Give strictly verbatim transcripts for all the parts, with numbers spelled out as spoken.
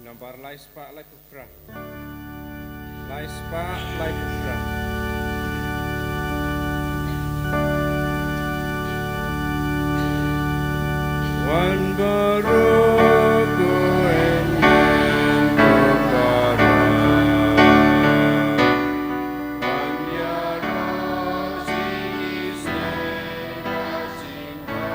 Nambar lai spah lai phew phra. Lai spah lai phew phra. Wan baroh ko hynmen ko para. Wan ïaroh shi isynei ba jingwan.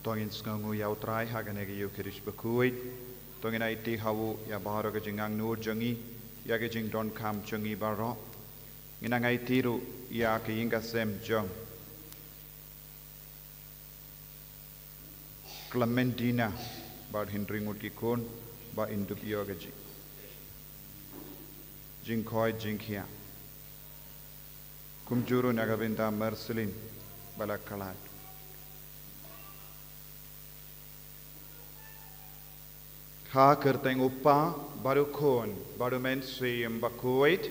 To ngin sngewnguh ïa U Trai ha kane ka Ïukharist bakhuid. To ngin aiti ha u ïa baroh ka jingangnud jong ngi, ïa ka jingdonkam jong ngi baroh. Ngin nang aiti ruh ïa ka ïing ka sem jong Clementina, bad hynriew ngut ki khun, ba in dup ïoh ka jing, jingkhoi jingkhiah. Kumjuh ruh na ka bynta Marceline, ba la khlad. Ha ka kyrteng U Kpa, bad U Khun, bad U Mynsiem Bakhuid.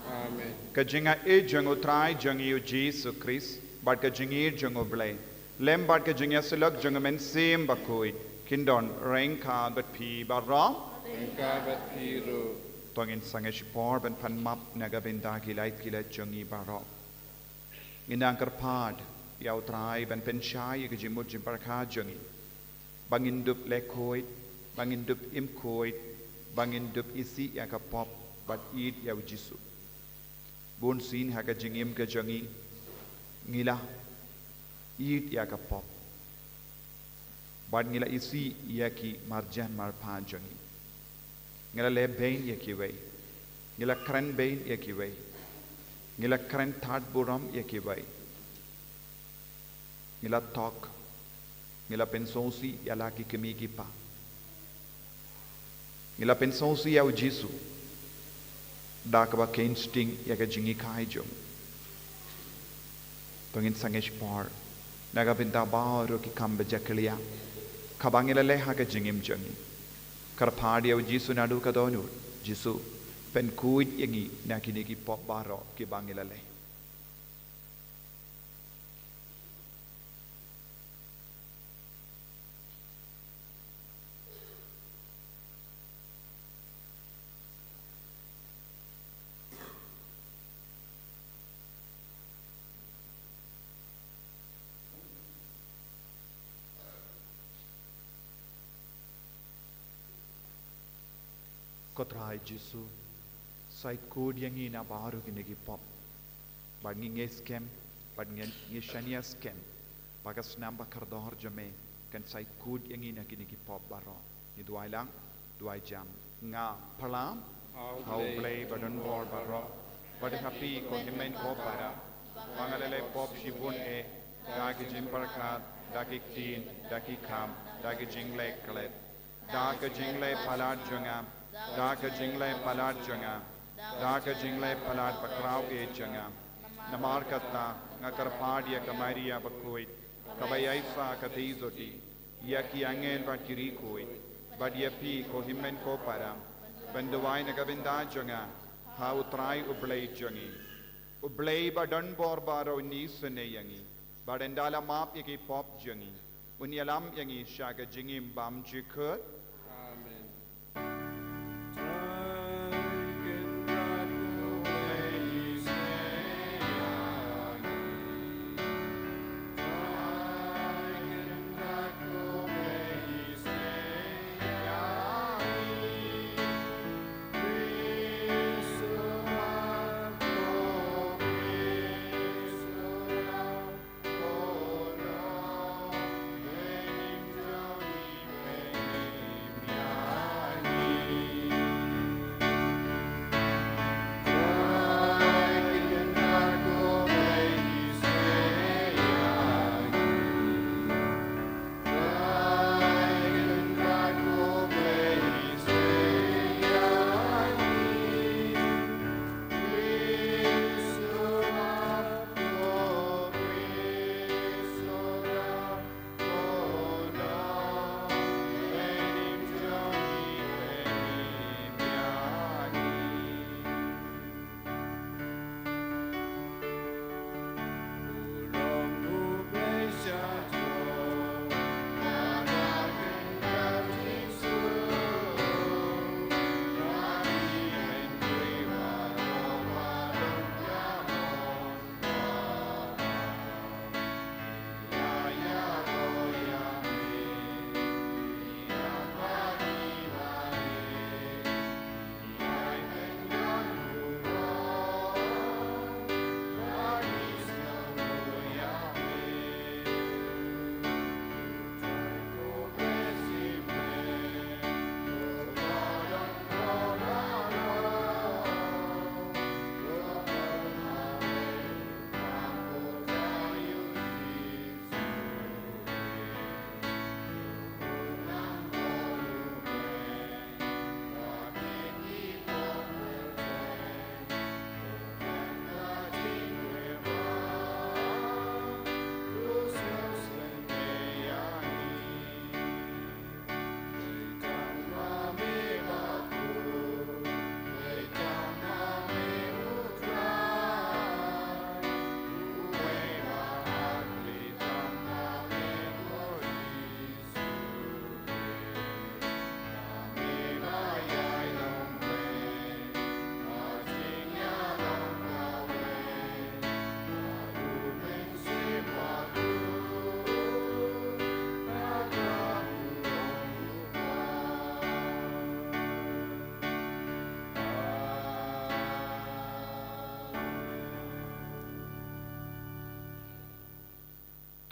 Amen. Ka jingïeit jong U Trai jong ngi U Jisu Khrist, bad ka jingïeit jong U Blei, lem bad ka jingïasyllok jong U Mynsiem Bakhuid, kin don ryngkat bad phi baroh. Ryngkat bad phi ruh. To ngin sangeh shipor ban pan map na ka bynta ki lait ki lait jong ngi baroh. Ngin nang kyrpad ïa U Trai ban pynshai ïa ka jingmut jingpyrkhat jong ngi, ba ngin dup leh khuid, ba ngin dup im khuid, ba ngin dup isih ïa ka pop, bad ïeit ïa U Jisu. Bun sien ha ka jingim ka jong ngi, ngi la ïeit ïa ka pop, bad ngi la isih ïa ki marjan marpa jong ngi. Ngi la leh beiñ ïa kiwei, ngi la kren beiñ ïa kiwei, ngi la kren tad burom ïa kiwei. Ngi la tok, ngi la pynsngewsih ïa la ki kmie ki kpa. Ngi la pynsngewsih ïa U Jisu da kaba kheiñ sting ïa ka jingïeit ka jong. To ngin sangeh shipor na ka bynta baroh ki kam ba jakhlia kaba ngi la leh ha ka jingim jong ngi. Kyrpad ïa U Jisu naduh ka dohnud. Jisu, pynkhuid ïa ngi na kine ki pop baroh kiba ngi la leh. Ko Trai Jisu, shait khuid ïa ngi na baroh kine ki pop. Bad ngi ngeit skhem, bad ngi, ngi shaniah skhem ba ka snam ba kordor jong me kan shait khuid ïa ngi na kine ki pop baroh. Ngi duwai lang, duwai jam. Nga pyrshang ha U Blei ba don bor baroh, bad ha phi ko hynmen ko para, ba nga la leh pop shibun eh, da ki jingpyrkhat, da ki ktien, da ki kam, da ki jingleh klet, da ka jingleh palat jong nga, da ka jingleh palat jong nga, da ka jingleh palat bakhraw eh jong nga. Namar kata nga kyrpad ïa ka Maria bakhuid, kaba ïaishah katei jong ngi, ïa ki angel bad ki riewkhuid, bad ïa phi ko hynmen ko para, ban duwai na ka bynta jong nga ha U Trai U Blei jong ngi. U Blei ba don bor baroh un isynei ïa ngi, bad ynda la map ïa ki pop jong ngi, un ïalam ïa ngi sha ka jingim bymjukut. Amen.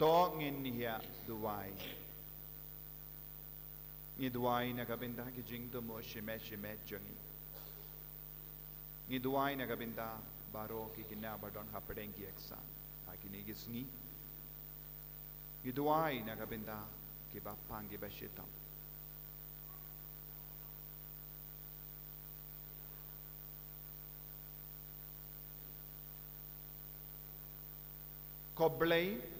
To ngin ïa duwai. Ngi duwai na ka bynta ki jingthmu shimet shimet jong ngi. Ngi duwai na ka bynta baroh ki khynnah ba don hapdeng ki exam ha kine ki sngi. Ngi duwai na ka bynta kiba pang kiba shitom. Ko Blei,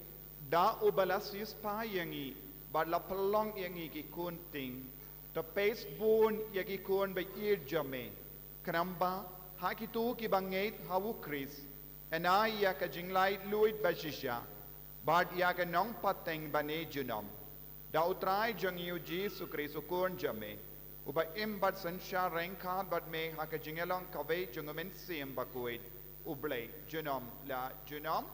da uba la siewspah ïa ngi bad la pynlong ïa ngi ki khun tieng, to peit bun ïa ki khun ba ïeit jong me. Khnang ba ha kito kiba ngeit ha U Khrist yn ai ïa ka jinglaitluid ba shisha bad ïa ka nongpateng bad ne junom. Da U Trai jong ngi U Jisu Khrist U Khun jong me, uba im bad synshar ryngkat bad me ha ka jingïalong kawei jong U Mynsiem Bakhuid, U Blei junom la junom.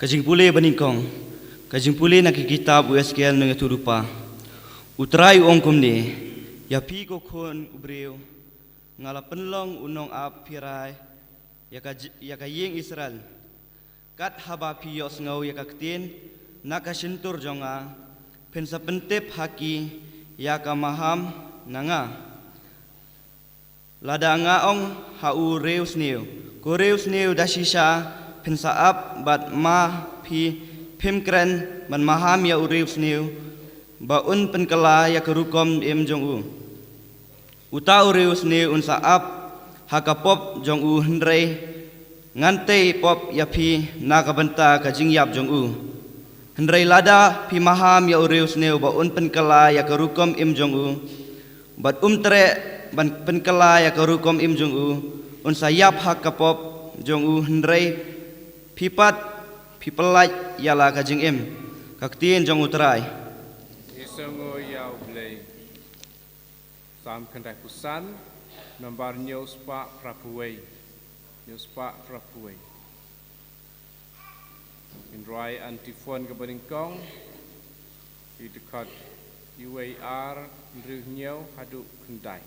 Ka jingpule ba nyngkong, ka jingpule na ka kitab u Esekiel nongïathuhlypa. U Trai u ong kumne: Ïa phi ko khun u briew, nga la pynlong u nongap pyrthei ïa ka j-, ïa ka ïing Israel. Kat haba phi ïohsngew ïa ka ktien na ka shyntur jong nga, phin sa pyntip ha ki ïa ka maham na nga. Lada nga ong ha u riewsniew, ko riewsniew, da shisha phin sa ap, bad ma phi phim kren ban maham ïa u riewsniew ba un pynkylla ïa ka rukom im jong u, uta u riewsniew un sa ap ha ka pop jong u, hynrei ngan tei pop ïa phi na ka bynta ka jingïap jong u. Hynrei lada phi maham ïa u riewsniew ba un pynkylla ïa ka rukom im jong u, bad um treh ban pynkylla ïa ka rukom im jong u, un sa ïap ha ka pop jong u, hynrei phi pat phi pyllait ïa la ka jingim. Ka ktien jong U Trai. Ïa u Blei. Salm khyndaiphew san, nombar hynñiewspah phraphew wei. Hynñiewspah phraphew wei. Ngin rwai antiphon kaba nyngkong, ki dkhot uwei, ar, hynriew, hynñiew haduh khyndai.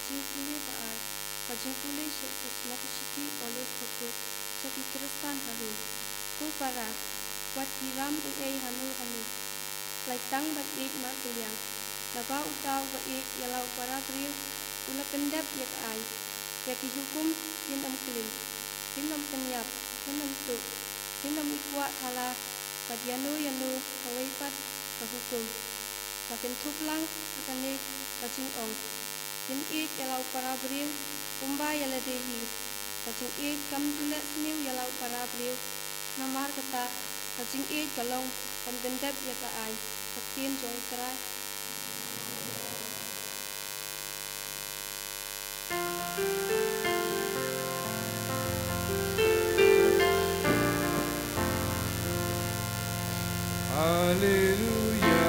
Jingpule ba ar. Ka jingpule sha ka, na ka shithi u Paulus bakhuid sha ki Khristan ha Rom. Ko para, wat hiram ei ei hano hano. Lait tang ban ïeit markylliang. Naba uta uba ïeit ïa la u para briew u la pyndep ïa ka aiñ. Ïa ki hukum kin ym kylli, kin ym pynïap, kin ym tuh, kin ym ikwah thala bad ïano ïano kawei pat ka hukum. Ba kin thup lang ha kane ka jingong, kin ïeit ïa la u para briew kumba ïa lade hi. Ka jingïeit kam ju leh sniew ïa la u para briew. Namar kata, ka jingïeit ka long ban pyndep ïa ka aiñ. Ka ktien jong U Trai. Haleluya.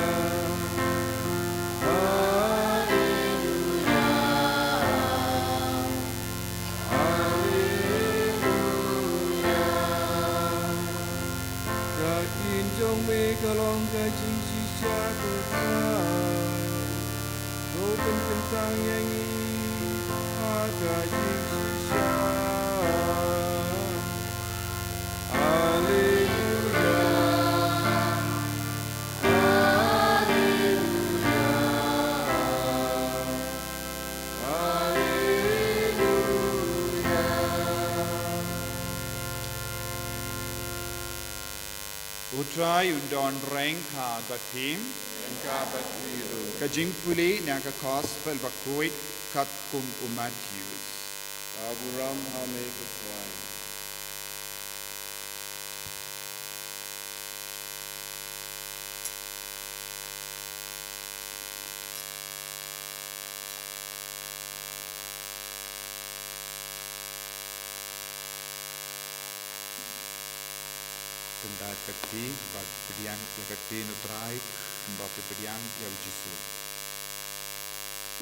Haleluya. Haleluya. Ka ktien jong me ka long ka jingshisha, ko Trai. To pynkyntang ïa ngi ha ka jingshisha. Haleluya. Haleluya. Haleluya. U Trai un don ryngkat bad phi. Ryngkat bad phi ruh. Ka jingpule na ka Gospel bakhuid katkum u Mathaios. Ka burom ha me, ko Trai. Pyndait bad phi, bad pdiang ïa ka ktien U Trai, kumba phi pdiang ïa U Jisu.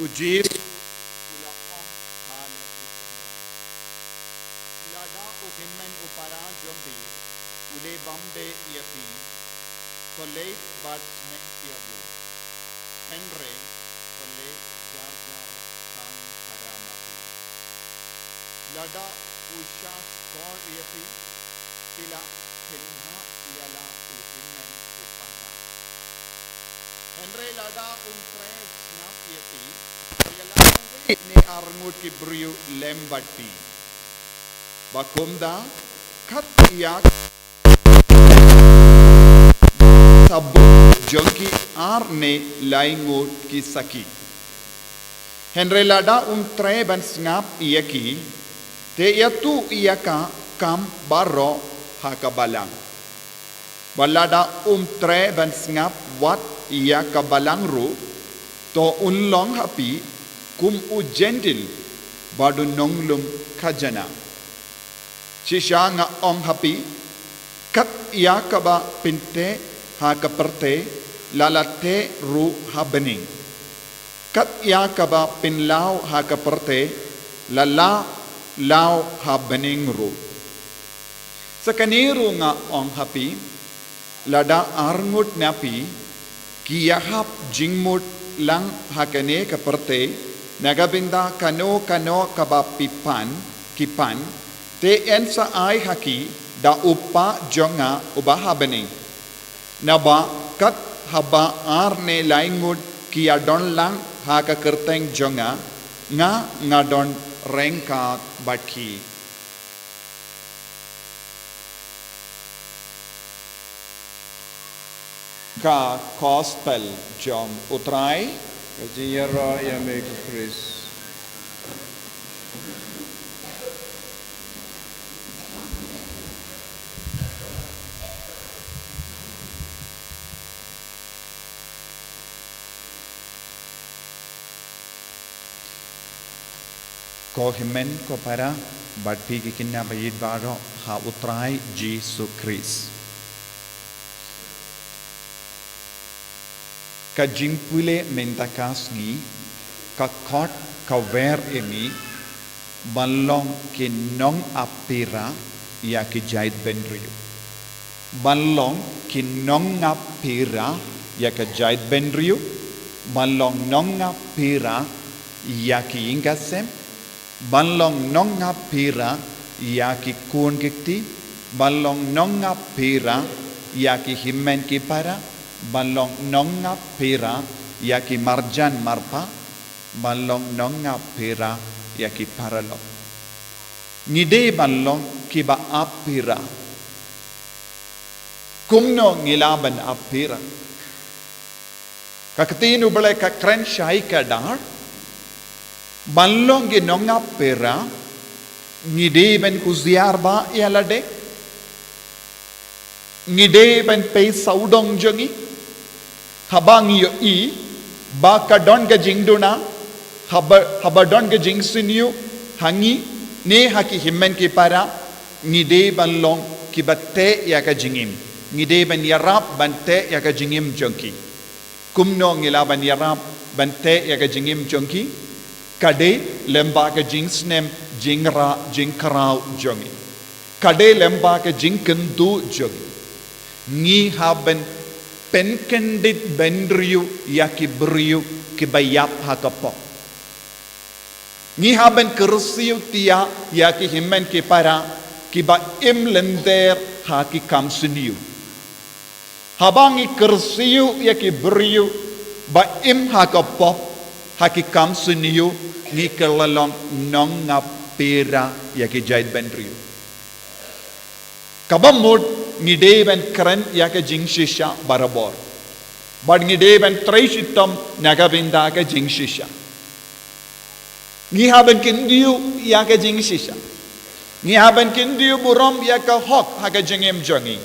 U Jisu u la ong ha la ki synran: Lada u hynmen u para jong phi u leh bymdei ïa phi, to leit bad snem ïa u. Hynrei to leh jar jar tang para ma phi. Lada u shah skor ïa phi, phi la pynbha ïa la u hynmen u para. Hynrei lada um treh sngap ïa phi, to ïalam uwei ne ar ngut ki briew lem bad phi. Ba kumta, kat ïa sabut jong ki ar ne lai ngut ki sakhi. Hynrei lada um treh ban sngap ïa ki, te ïathuh ïa ka kam baroh ha ka balang. Bad lada um treh ban sngap wat ïa ka balang ruh, to un long ha phi kum u Jentil bad u nonglum khajana. Shisha nga ong ha phi, kat ïa kaba pynteh ha ka pyrthei, la la teh ruh ha bneng. Kat ïa kaba pynlaw ha ka pyrthei, la la law ha bneng ruh. Sa kane ruh nga ong ha phi, lada ar ngut na phi ki ïahap jingmut lang ha kane ka pyrthei, na ka bynta kano kano kaba phi pan, ki pan, te yn sa ai ha ki da u Kpa jong nga uba ha bneng. Naba kat haba ar ne lai ngut ki ïadon lang ha ka kyrteng jong nga, nga nga don ryngkat bad ki. Ka Gospel jong U Trai. Ka jingïaroh ïa me, ko Khrist. Ko hynmen ko para, bad phi ki khynnah ba ïeit baroh ha U Trai Jisu Khrist. Ka jingpule mynta ka sngi ka khot ka wer ïa ngi ban long ki nongap pira ïa ki jaitbynriew. Ban long ki nongap pira ïa ka jaitbynriew, ban long nongap pira ïa ki ïing ki sem, ban long nongap pyrshah ïa ki khun ki kti, ban long nongap pyrshah ïa ki hynmen ki para, ban long nongap pyrshah ïa ki marjan marpa, ban long nongap pyrshah ïa ki paralok. Ngi dei ban long kiba ap pyrshah. Kumno ngi lah ban ap pyrshah? Ka ktien U Blei ka kren shai kdar, ban long ki nongap pyrshah, ngi dei ban husiar bha ïa lade, ngi dei ban peit sawdong jong ngi, haba ngi ïohi ba ka don ka jingduna, haba, haba don ka jingsniew ha ngi ne ha ki hynmen ki para, ngi dei ban long kiba teh ïa ka jingim. Ngi dei ban ïarap ban teh ïa ka jingim jong ki. Kumno ngi lah ban ïarap ban teh ïa ka jingim jong ki? Ka dei lem bad ka jingsneng, jingrah, jingkhraw jong ngi. Ka dei lem bad ka jingkynduh jong ngi. Ngi hap ban pynkyndit bynriew ïa ki briew kiba ïap ha ka pop. Ngi hap ban kyrsiew tiar ïa ki hynmen ki para kiba im lynter ha ki kam sniew. Haba ngi kyrsiew ïa ki briew ba im ha ka pop, ha ki kam sniew, ngi kylla long nongap pyrshah ïa ki jaitbynriew. Kaba mut, ngi dei ban kren ïa ka jingshisha barabor. Bad ngi dei ban trei shitom na ka bynta ka jingshisha. Ngi hap ban kyntiew ïa ka jingshisha. Ngi hap ban kyntiew burom ïa ka hok ha ka jingim jong ngi.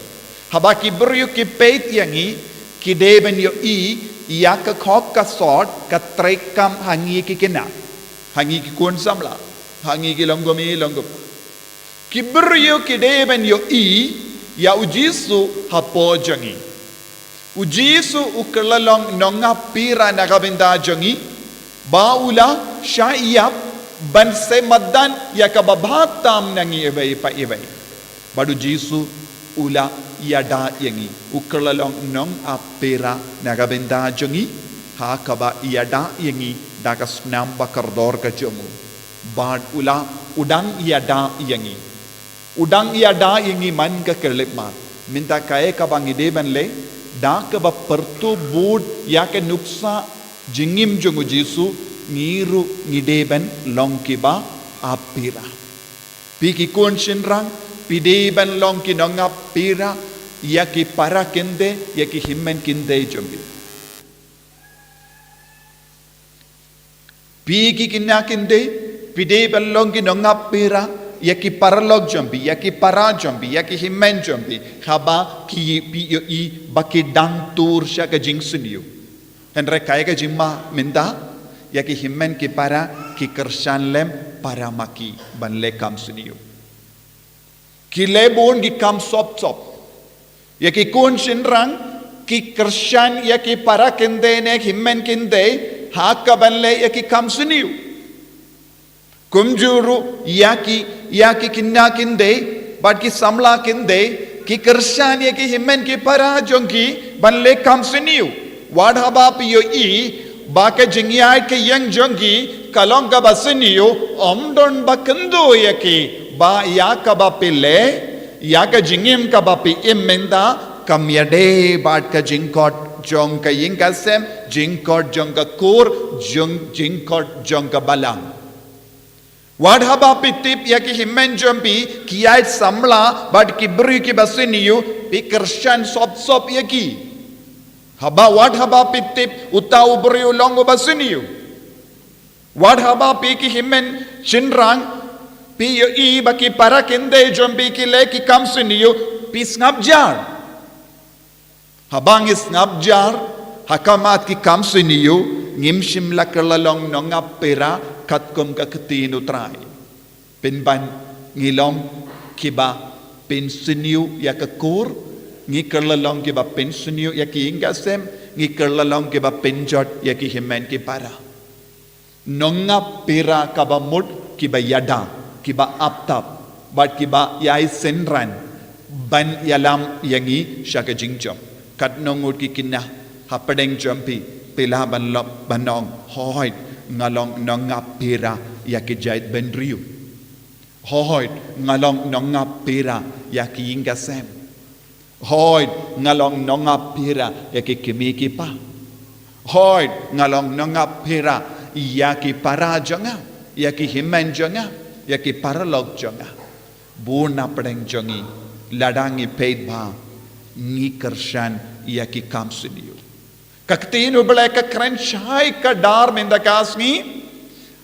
Haba ki briew ki peit ïa ngi, ki dei ban ïohi ïa ka hok ka sot ka treikam ha ngi ki khynnah, ha ngi ki khun samla, ha ngi ki longkmie longkpa. Ki briew ki dei ban ïohi ïa U Jisu hapoh jong ngi. U Jisu u kylla long nongap pyrshah na ka bynta jong ngi, ba u la shah ïap ban seh madan ïa kaba bha tam na ngi iwei pa iwei. Bad U Jisu u la ïada ïa ngi, u kylla long nongap pyrshah na ka bynta jong ngi, ha kaba ïada ïa ngi da ka snam ba kordor ka jong u. Bad u la, u dang ïada ïa ngi. U dang ïada ïa ngi man ka khyllipmat. Mynta kaei kaba ngi dei ban leh, da kaba pyrthuh bud ïa ka nuksa jingim jong U Jisu, ngi ruh ngi dei ban long kiba ap pyrshah. Phi ki khun shynrang, phi dei ban long ki nongap pyrshah ïa ki para kynthei, ïa ki hynmen kynthei jong phi. Phi ki khynnah kynthei, phi dei ban long ki nongap pyrshah ïa ki paralok jong phi, ïa ki para jong phi, ïa ki hynmen jong phi, haba ki, phi ïohi ba ki dang tur sha ka jingsniew. Hynrei kaei ka jingma mynta, ïa ki hynmen ki para ki kyrshan lem para ma ki ban leh kam sniew. Ki leh bun ki kam sop sop. Ïa ki khun shynrang ki kyrshan ïa ki para kynthei ne hynmen kynthei ha kaban leh ïa ki kam sniew. Kumjuh ruh ïa ki, ïa ki khynnah kynthei bad ki samla kynthei ki kyrshan ïa ki hynmen ki para jong ki ban leh kam sniew. Wat haba phi ïohi ba ka jingïaid ka ïeng jong ki ka long kaba sniew, ym don ba kynduh ïa ki ba ïa kaba phi leh, ïa ka jingim kaba phi im mynta kam ïadei bad ka jingkhot jong ka ïing ka sem, jingkhot jong ka kur, jong, jingkhot jong ka balang. Wat haba phi tip ïa ki hynmen jong phi ki ïaid samla bad ki briew kiba sniew, phi kyrshan sop sop ïa ki. Haba, wat haba phi tip uta u briew u long uba sniew. Wat haba phi ki hynmen shynrang phi ïohi ba ki para kynthei jong phi ki leh ki kam sniew, phi sngap jar. Haba ngi sngap jar ha khmat ki kam sniew, ngim shym la kylla long nongap pyrshah katkum ka ktien U Trai. Pynban ngi long kiba pynsniew ïa ka kur, ngi kylla long kiba pynsniew ïa ki ïing ka sem, ngi kylla long kiba pynjot ïa ki hynmen ki para. Nongap pyrshah kaba mut kiba ïada, kiba ap tap, bad kiba ïai synran ban ïalam ïa ngi sha ka jingjop. Katno ngut ki khynnah hapdeng jong phi, phi lah ban lap ban ong, hooid, Nga long nongap pira ïa ki jait bynriew. Hooid, nga long nongap pira ïa ki ïing ki sem. Hooid, nga long nongap pira ïa ki kmie ki kpa. Hooid, nga long nongap pira ïa ki para jong nga, ïa ki hynmen jong nga, ïa ki paralok jong nga. Bun na pdeng jong ngi, lada ngi peit bha, ngi kyrshan ïa ki kam sniew. Ka ktien U Blei ka kren shai kdar mynta ka sngi.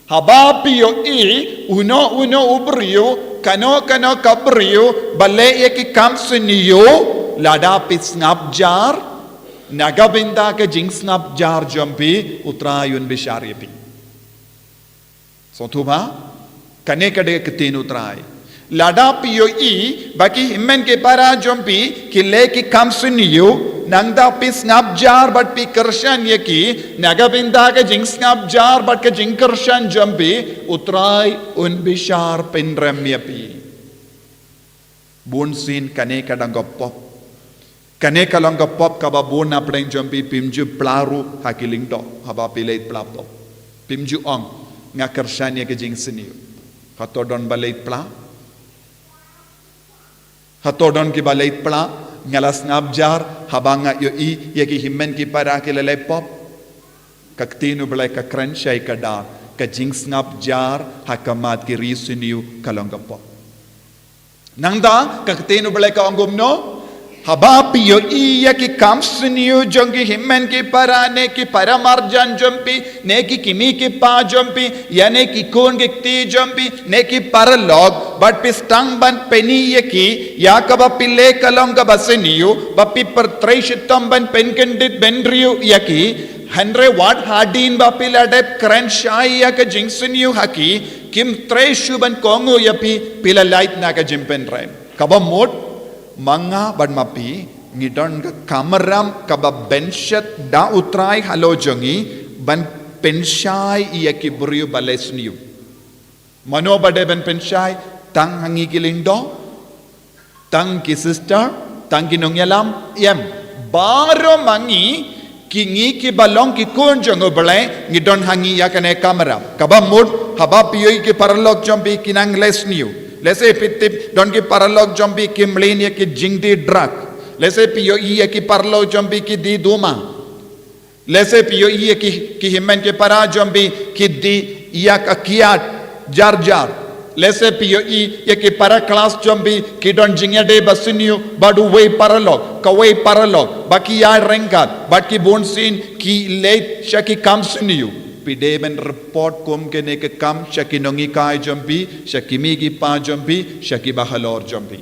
Haba phi ïohi uno uno u briew, kano kano ka briew ba leh ïa ki kam sniew, lada phi sngap jar, na ka bynta ka jingsngap jar jong phi, U Trai un bishar ïa phi. Sngewthuh bha, kane ka dei ka ktien U Trai. Lada phi ïohi ba ki hynmen ki para jong phi ki leh ki kam sniew, nangta phi sngap jar bad phi kyrshan ïa ki, na ka bynta ka jingsngap jar bad ka jingkyrshan jong phi, U Trai un bishar pynrem ïa phi. Bun sien kane ka dang ka pop. Kane ka long ka pop kaba bun na pdeng jong phi, phim ju pla ruh ha ki lyngdoh haba phi leit pla pop. Phim ju ong, nga kyrshan ïa ka jingsniew. Hato don ba leit pla? Hato don kiba leit pla? Nga la sngap jar haba nga ïohi ïa ki hynmen ki para ki la leit pop. Ka ktien U Blei ka kren shai kdar, ka jingsngap jar ha khmat ki ri sniew ka long ka pop. Nangta ka ktien U Blei ka ong kumno? Haba phi ïohi ïa ki kam sniew jong ki hynmen ki para, ne ki para marjan jong phi, ne ki kmie ki kpa jong phi, ïa ne ki khun ki kti jong phi, ne ki paralok, bad phi sdang ban pyni ïa ki ïa kaba phi leh ka long kaba sniew, ba phi pyrthei shitom ban pynkyndit bynriew ïa ki. Hynrei wat hadien ba phi la dep kren shai ïa ka jingsniew ha ki, kim trei shuh ban kohnguh ïa phi, phi la lait na ka jingpynrem. Kaba mut, ma nga bad ma phi, ngi don ka kamram kaba bynshet da U Trai halor jong ngi, ban pynshai ïa ki briew ba leh sniew. Mano ba dei ban pynshai? Tang ha ngi ki lyngdoh, tang ki sister, tang ki nongïalam, em. Baroh ma ngi, ki ngi kiba long ki khun jong U Blei, ngi don ha ngi ïa kane kamram. Kaba mut, haba phi ïohi ki paralok jong phi ki nang leh sniew. Lehse phi tip don ki paralok jong phi ki mlien ïa ki jingdie drug. Lehse phi ïohi ïa ki paralok jong phi ki die duma. Lehse phi ïohi ïa ki, ki hynmen ki para jong phi ki die ïa ka kiad jar jar. Lehse phi ïohi ïa ki para klas jong phi ki don jingïadei ba sniew bad uwei paralok, kawei paralok, ba ki ïaid ryngkat, bad ki bun sien ki leit sha ki kam sniew. Phi dei ban report kum kane ka kam sha ki nonghikai jong phi, sha ki kmie ki kpa jong phi, sha kiba halor jong phi.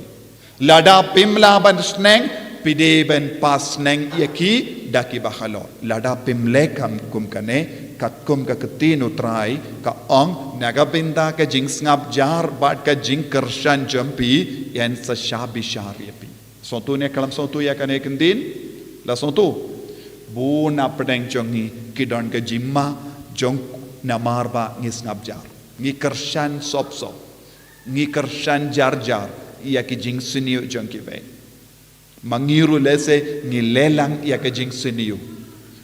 Lada phim lah ban sneng, phi dei ban pasneng ïa ki da kiba halor. Lada phim leh kam kum kane, katkum ka ktien U Trai ka ong, na ka bynta ka jingsngap jar bad ka jingkyrshan jong phi, yn sa shah bishar ïa phi. Sngewthuh ne khlem sngewthuh ïa kane ka ktien? La sngewthuh? Bun na pdeng jong ngi ki don ka jingma jong namar ba ngi sngap jar, ngi kyrshan sop sop. Ngi kyrshan jar jar ïa ki jingsniew jong kiwei. Ma ngi ruh lehse ngi leh lang ïa ki jingsniew.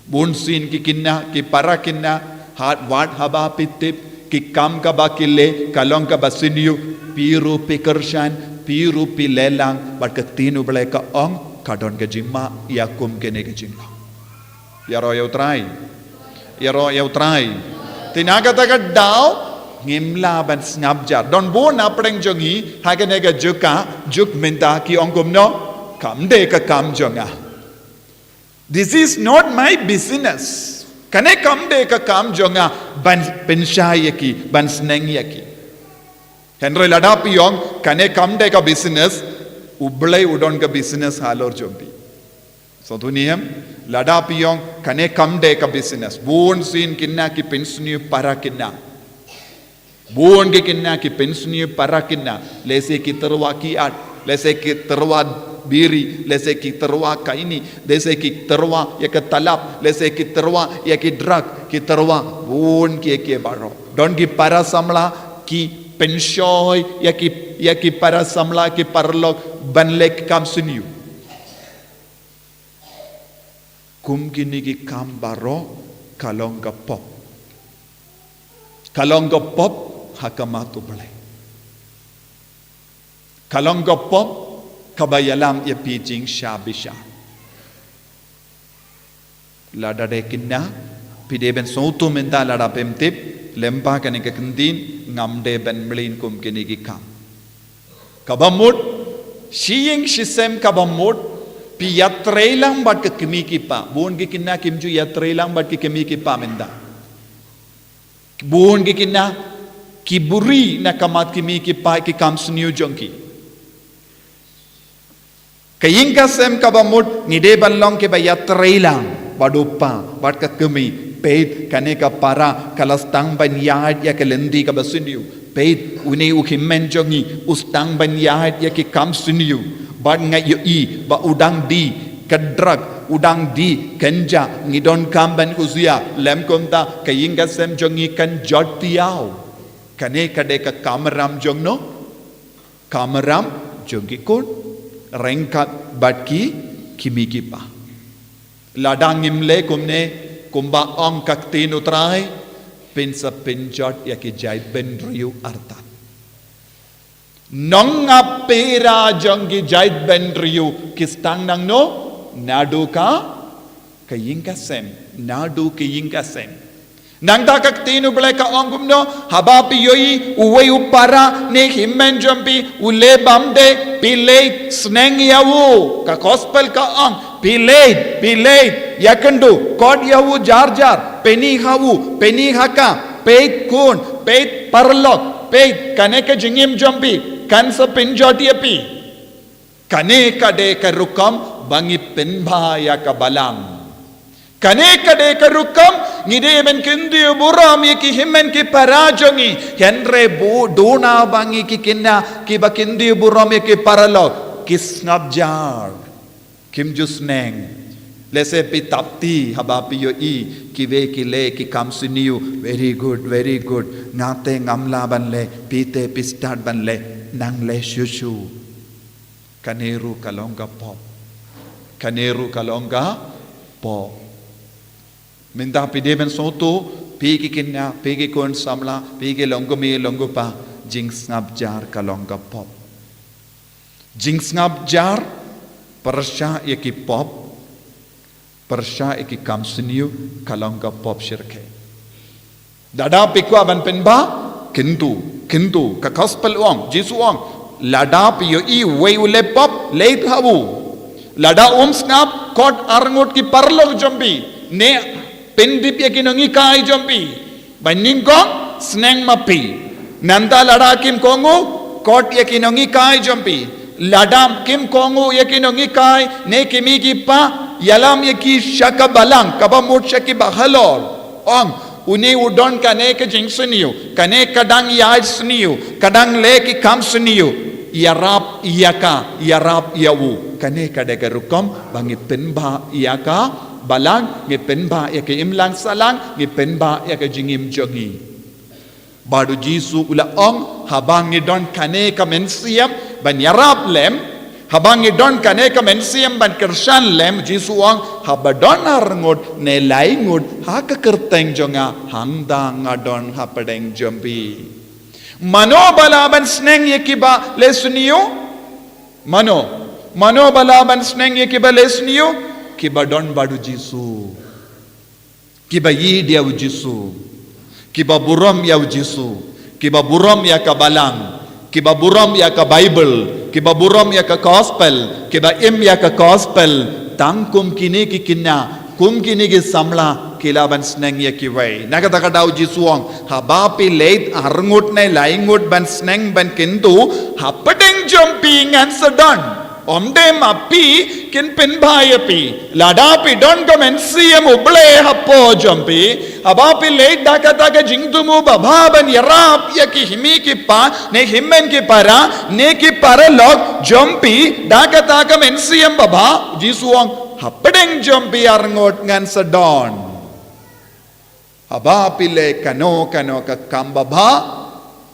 Bun sien ki khynnah, ki para khynnah, wat haba phi tip ki kam kaba ki leh ka long kaba sniew, phi ruh phi kyrshan, phi ruh phi leh lang, bad ka ktien U Blei ka ong, ka don ka jingma ïa kum kine ki jinglong. Ïaroh ïa U Trai. Ïaroh ïa U Trai. Te na kata ka daw, ngim lah ban sngap jar. Don bun na pdeng jong ngi, ha kane ka juk ka, juk mynta ki ong kumno, kam dei ka kam jong nga. This is not my business. Kane kam dei ka kam jong nga, ban pynshai ïa ki, ban sneng ïa ki. Hynrei lada phi ong, kane kam dei ka business, U Blei u don ka business halor jong phi. Sngewthuh ne em, lada phi ong, kane kam dei ka business. Bun sien kine ki pynsniew para khynnah. Bun ki khynnah ki pynsniew para khynnah. Lehse ki tyrwa kiad, lehse ki tyrwa biri, lehse ki tyrwa khaini, lehse ki tyrwa ïa ka talap, lehse ki tyrwa ïa ki drug, ki tyrwa bun ki ki baroh. Don ki para samla ki pynshoi ïa ki, ïa ki para samla ki paralok ban leh ki kam sniew. Kum kine ki kam baroh ka long ka pop. Ka long ka pop ha ka mat U Blei. Ka long ka pop kaba ïalam ïa phi jingshah bishar. Lada dei kine, phi dei ban sngewthuh mynta, lada phim tip lyngba kane ka ktien, ngam dei ban mlien kum kine ki kam. Kaba mut, shi ïing shi sem kaba mut, phi ïatrei lang bad ki kmie ki kpa. Bun ki kine kim ju ïatrei lang bad ki kmie ki kpa mynta. Bun ki kine ki buhrieh na ka mat ki kmie ki kpa, ki kam sniew jong ki. Ka ïing ka sem kaba mut ngi dei ban long kiba ïatrei lang bad u kpa bad ka kmie. Peit, kane ka para ka la sdang ban ïaid ïa ka lynti kaba sniew. Peit, une u hynmen jong ngi u sdang ban ïaid ïa ki kam sniew. Bad nga ïohi ba u dang die ka drug, u dang die ka ganja, ngi donkam ban khuslai. Lym kumta ka ïing ka sem jong ngi kan jot thiaw. Kane ka dei ka kamram jong no? Kamram jong ki khun ryngkat bad ki kmie ki kpa. Lada ngim leh kumne, kumba ong ka ktien U Trai, phin sa pynjot ïa ki jaitbynriew artat. Nongap pera jong ki jaitbynriew ki sdang nangno? Naduh ka, ka ïing ka sem. Naduh ka ïing ka sem. Nangta ka ktien U Blei ka ong kumno? Haba phi ïohi uwei u para ne hynmen jong phi u leh bymdei, phi leit sneng ïa u. Ka gospel ka ong, phi leit, phi leit, ïakynduh, khot ïa u jar jar, pyni ha u, pyni ha ka. Peit khun, peit paralok, peit, kane ka jingim jong phi kan sa pynjot ïa phi. Kane ka dei ka rukom ba ngi pynbha ïa ka balang. Kane ka dei ka rukom ngi dei ban kyntiew burom ïa ki hynmen ki para jong ngi. Hynrei bun duna ba ngi ki kine kiba kyntiew burom ïa ki paralok, ki sngap jar. Kim ju sneng. Lehse phi tap ti haba phi ïohi kiwei ki leh ki kam sniew. Very good, very good. Nga te ngam lah ban leh, phi te phi stad ban leh. Nang leh shuh shuh. Kane ruh ka long ka pop. Kane ruh ka long ka pop. Mynta phi dei ban sngewthuh, phi ki kynja, phi ki khun samla, phi ki long kmie long kpa, jingsngap jar ka long ka pop. Jingsngap jar pyrshah ïa ki pop, pyrshah ïa ki kam sniew ka long ka pop shyrkhei. Lada phi kwah ban pynbha, kyntu, kyntu, ka gospel ong, Jisu ong, lada phi ïohi uwei u leh pop, leit ha u. Lada um sngap, khot arngut ki paralok jong phi, ne pyndep ïa ki nonghikai jong phi. Ba nyngkong, sneng ma phi. Nangta lada kim kohnguh, khot ïa ki nonghikai jong phi. Lada kim kohnguh ïa ki nonghikai ne ki kmie ki kpa, ïalam ïa ki sha ka balang, kaba mut sha ki bahalor. Ong, une u don kane ka jingsniew, kane ka dang ïaid sniew, ka dang leh ki kam sniew. Ïarap ïa ka, ïarap ïa u. Kane ka dei ka rukom ba ngi pynbha ïa ka balang, ngi pynbha ïa ka imlang sahlang, ngi pynbha ïa ka jingim jong ngi. Bad u Jisu u la ong, haba ngi don kane ka mynsiem ban ïarap lem, haba ngi don kane ka mynsiem ban kyrshan lem, Jisu ong, haba don arngut ne laingut ha ka kyrteng jong nga, hangta nga don hapdeng jong phi. Mano ba lah ban sneng ïa kiba leh sniew? Mano? Mano ba lah ban sneng ïa kiba leh sniew? Kiba don bad u Jisu. Kiba ïeit ïa u Jisu. Kiba burom ïa u Jisu. Kiba burom ïa ka balang. Kiba burom ïa ka Baibl. Kiba burom ïa ka gospel. Kiba im ïa ka gospel. Tang kum kine ki kynja, kum kine ki samla, ki lah ban sneng ïa kiwei. Na kata ka daw Jisu ong, haba phi leit arngut ne laingut ban sneng ban kyntu, hapdeng jong phi ngan sa don. Ym dei ma phi kin pynbha ïa phi. Lada phi don ka mynsiem U Blei hapoh jong phi, haba phi leit da kata ka jingthmu babha ban ïarap ïa ki kmie ki kpa, ne hynmen ki para, ne ki paralok jong phi, da kata ka mynsiem babha, Jisu ong, hapdeng jong phi arngut ngan sa don. Haba phi leh kano kano ka kam babha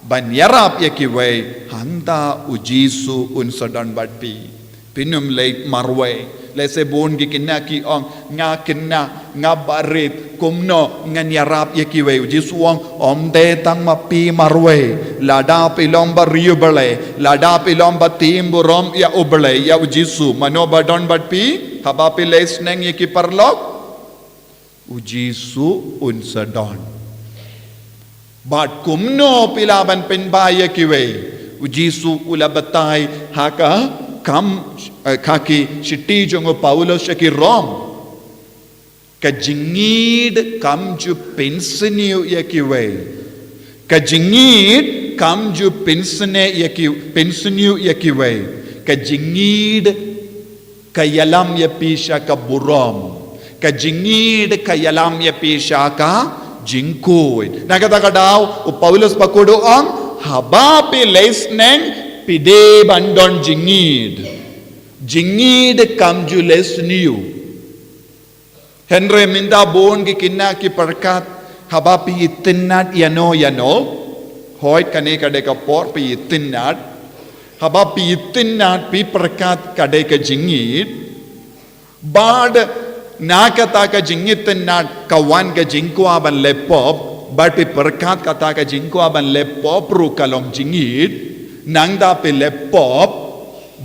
ban ïarap ïa kiwei, hangta u Jisu un sa don bad phi. Phin ym leit marwei. Lehse bun ki khynnah ki ong, nga khynnah, nga barit, kumno ngan ïarap ïa kiwei. U Jisu u ong, ym dei tang ma phi marwei. Lada phi long bariewblei, lada phi long ba tim burom ïa U Blei, ïa U Jisu, mano ba don bad phi haba phi leh sneng ïa ki paralok? U Jisu un sa don. Bad kumno phi lah ban pynbha ïa kiwei? U Jisu u la batai ha ka kam, eh, ha ki shithi jong u Paulus sha ki Rom. Ka jingïeid kam ju pynsniew ïa kiwei. Ka jingïeid kam ju pynsniew ïa ki, pynsniew ïa kiwei. Ka jingïeid ka ïalam ïa phi sha ka burom. Ka jingïeid ka ïalam ïa phi sha ka jingkhuid. Na kata ka daw, u Paulus bakhuid u ong, haba phi leh sneng, phi dei ban don jingïeid. Jingïeid kam ju leh sniew. Hynrei mynta bun ki khynnah ki pyrkhat, haba phi itynnad ïano ïano, hooid kane ka dei ka por phi itynnad, haba phi itynnad phi pyrkhat ka dei ka jingïeid, bad na kata ka jingitynnad ka wan ka jingkwah ban leh pop, bad phi pyrkhat kata ka jingkwah ban leh pop ruh ka long jingïeid, nangta phi leh pop,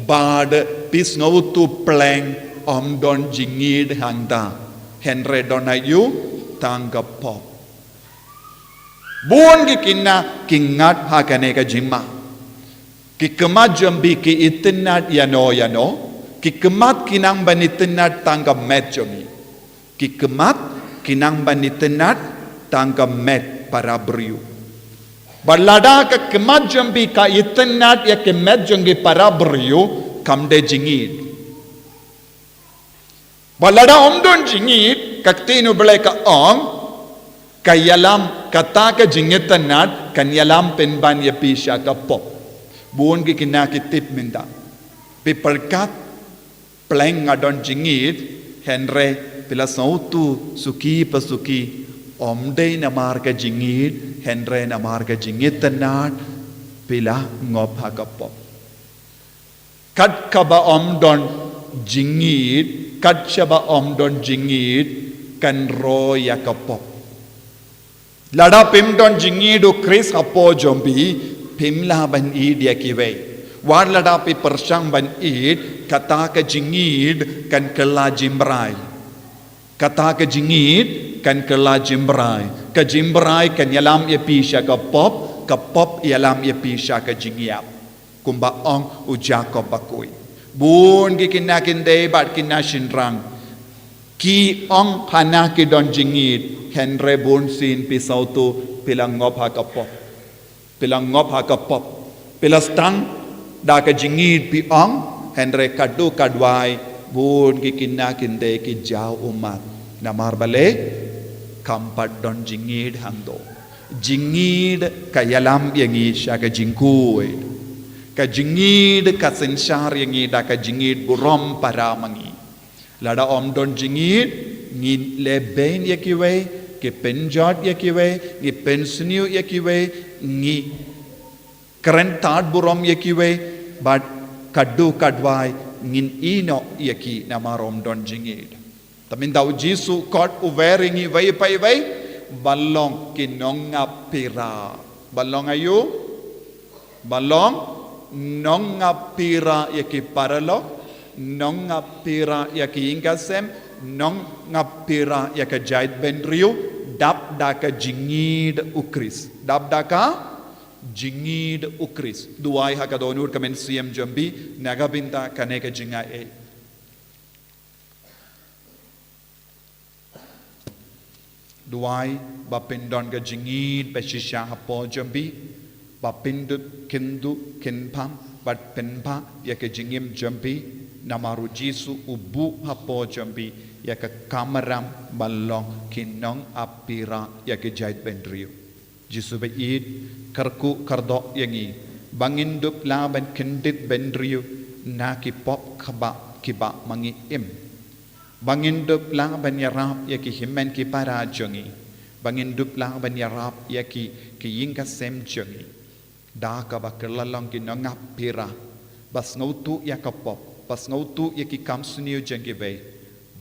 bad phi sngewthuh pleng ym don jingïeid hangta. Hynrei don aïu? Tang ka pop. Bun ki khynnah ki ngat ha kane ka jingma. Ki khmat jong phi ki itynnad ïano ïano, ki khmat ki nang ban itynnad tang ka met jong ngi. Ki khmat ki nang ban itynnad tang ka met para briew. Bad lada ka khmat jong phi ka itynnad ïa ka met jong ki para briew, kam dei jingïeid. Bad lada ym don jingïeid, ka ktien U Blei ka ong, ka ïalam, kata ka jingitynnad kan ïalam pynban ïa phi sha ka pop. Bun ki khynnah ki tip mynta. Phi pyrkhat, pleng nga don jingïeid, hynrei phi la sngewthuh suki pa suki, ym dei namar ka jingïeid, hynrei namar ka jingitynnad, phi la ngop ha ka pop. Kat kaba ym don jingïeid, kat shaba ym don jingïeid, kan roi ïa ka pop. Lada phim don jingïeid U Khrist hapoh jong phi, phim lah ban ïeid ïa kiwei. Wat lada phi pyrshang ban ïeid, kata ka jingïeid kan kylla jingbrai. Kata ka jingïeid kan kylla jingbrai. Ka jingbrai kan ïalam ïa phi sha ka pop, ka pop ïalam ïa phi sha ka jingïap. Kumba ong u Jakob bakhuid. Bun ki khynnah khyndai bad khynnah shynrang. Ki ong hana ki don jingïeid, hynrei bunsien phi sngewthuh phi la ngop ha ka pop. Phi la ngop ha ka pop. Phi la sdang da ka jingïeid phi ong, hynrei ka duh ka duwai, bun ki khynnah khyndai ki jaw ummat. Namar balei? Kam pat don jingïeid hangto. Jingïeid ka ïalam ïa ngi sha ka jingkhuid. Ka jingïeid ka synshar ïa ngi da ka jingïeid burom para ma ngi. Lada ym don jingïeid, ngi leh bein ïa kiwei, ngi pynjot ïa kiwei, ngi pynsniew ïa kiwei, ngi kren tad burom ïa kiwei, bad ka duh ka duwai ngin ïehnoh ïa ki namar ym don jingïeid. Te mynta u Jisu kot u wer ïa ngi iwei pa iwei, ban long ki nongap pira. Ban long aïu? Ban long nongap pira ïa ki paralok, nongap pira ïa ki ïing ki sem, nongap pira ïa ka jaitbynriew, dap da ka jingïeid U Khrist. Dap da ka jingïeid U Khrist. Duwai ha ka dohnud ka mynsiem jong phi, na ka bynta kane ka jingaiei. Duwai ba phin don ka jingïeid ba shisha hapoh jong phi, ba phin dup kynduh kynpham, bad pynbha ïa ka jingim jong phi, namar u Jisu u buh hapoh jong phi ïa ka kamram ban long ki nongap pira ïa ka jaitbynriew. Jisu ba ïeit, kyrkhu kyrdoh ïa ngi ba ngin dup lah ban kyndit bynriew na ki pop kiba, kiba ma ngi im. Ba ngin dup lah ban ïarap ïa ki hynmen ki para jong ngi. Ba ngin dup lah ban ïarap ïa ki, ki ïing ki sem jong ngi. Da kaba kylla long ki nongap pira, ba sngewthuh ïa ka pop, Ba sngewthuh ïa ki kam sniew jong kiwei,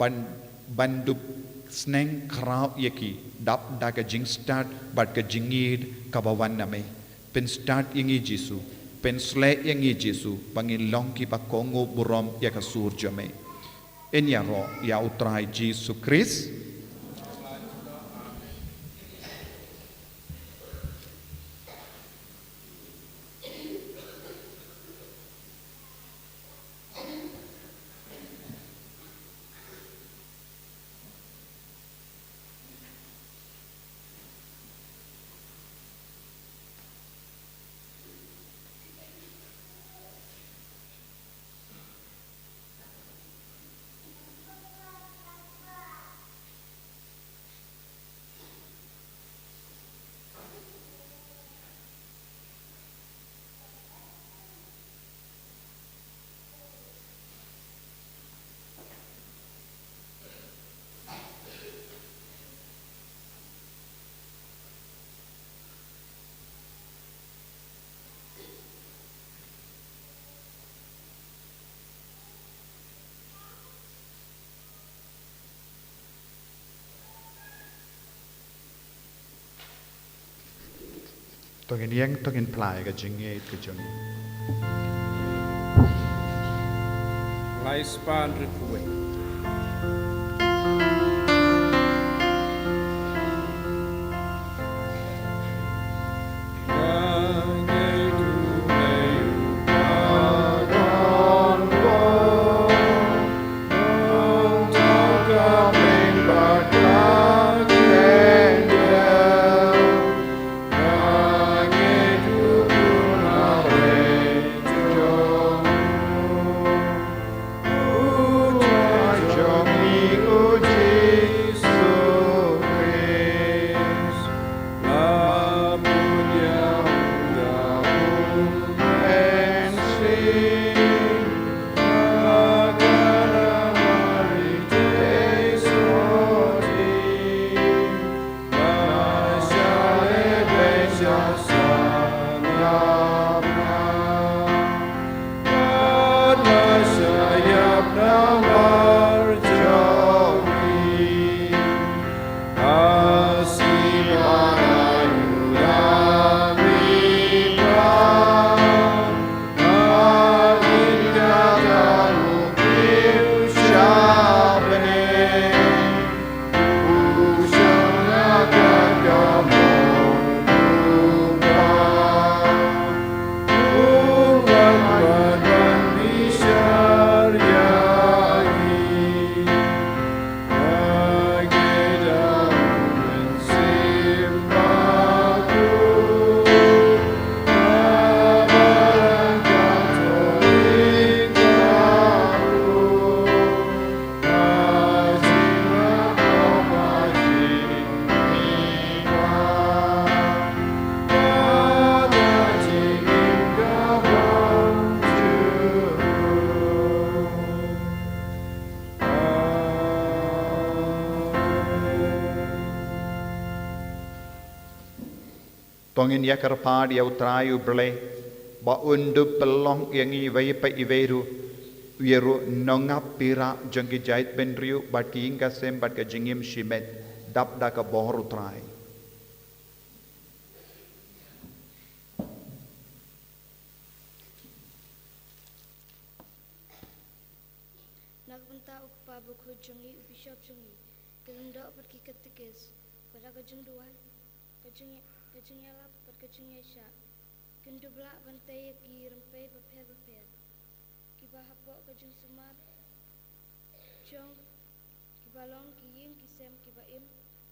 ban, ban dup sneng khraw ïa ki, dap da ka jingstad bad ka jingïeid kaba wan na me. Pynstad ïa ngi Jisu, pynsleh ïa ngi Jisu, ba ngin long kiba kohnguh burom ïa ka sur jong me. Yn ïaroh ïa U Trai Jisu Khrist. To ngin ïeng, to ngin phla ïa ka jingïeid ka jong ngi. Lai spah hynriewphew wei. To ngin ïakyrpad ïa U Trai U Blei, ba un dup pynlong ïa ngi iwei pa iwei ruh, ïa ruh nongap pyrshah jong ki jaitbynriew bad ki ïing ki sem bad ka jingim shimet, dap da ka bor U Trai. Na ka bynta u kpa bakhuid jong ngi, u bishop jong ngi, ki lyngdoh bad ki katekis, bad da ka jingduwai, ka jing, ka jingïalap bad ka jingïaishah, kin dup lah ban tei ïa ki rympei bapher bapher, kiba hapoh ka jingsumar jong, kiba long ki ïing ki sem kiba im,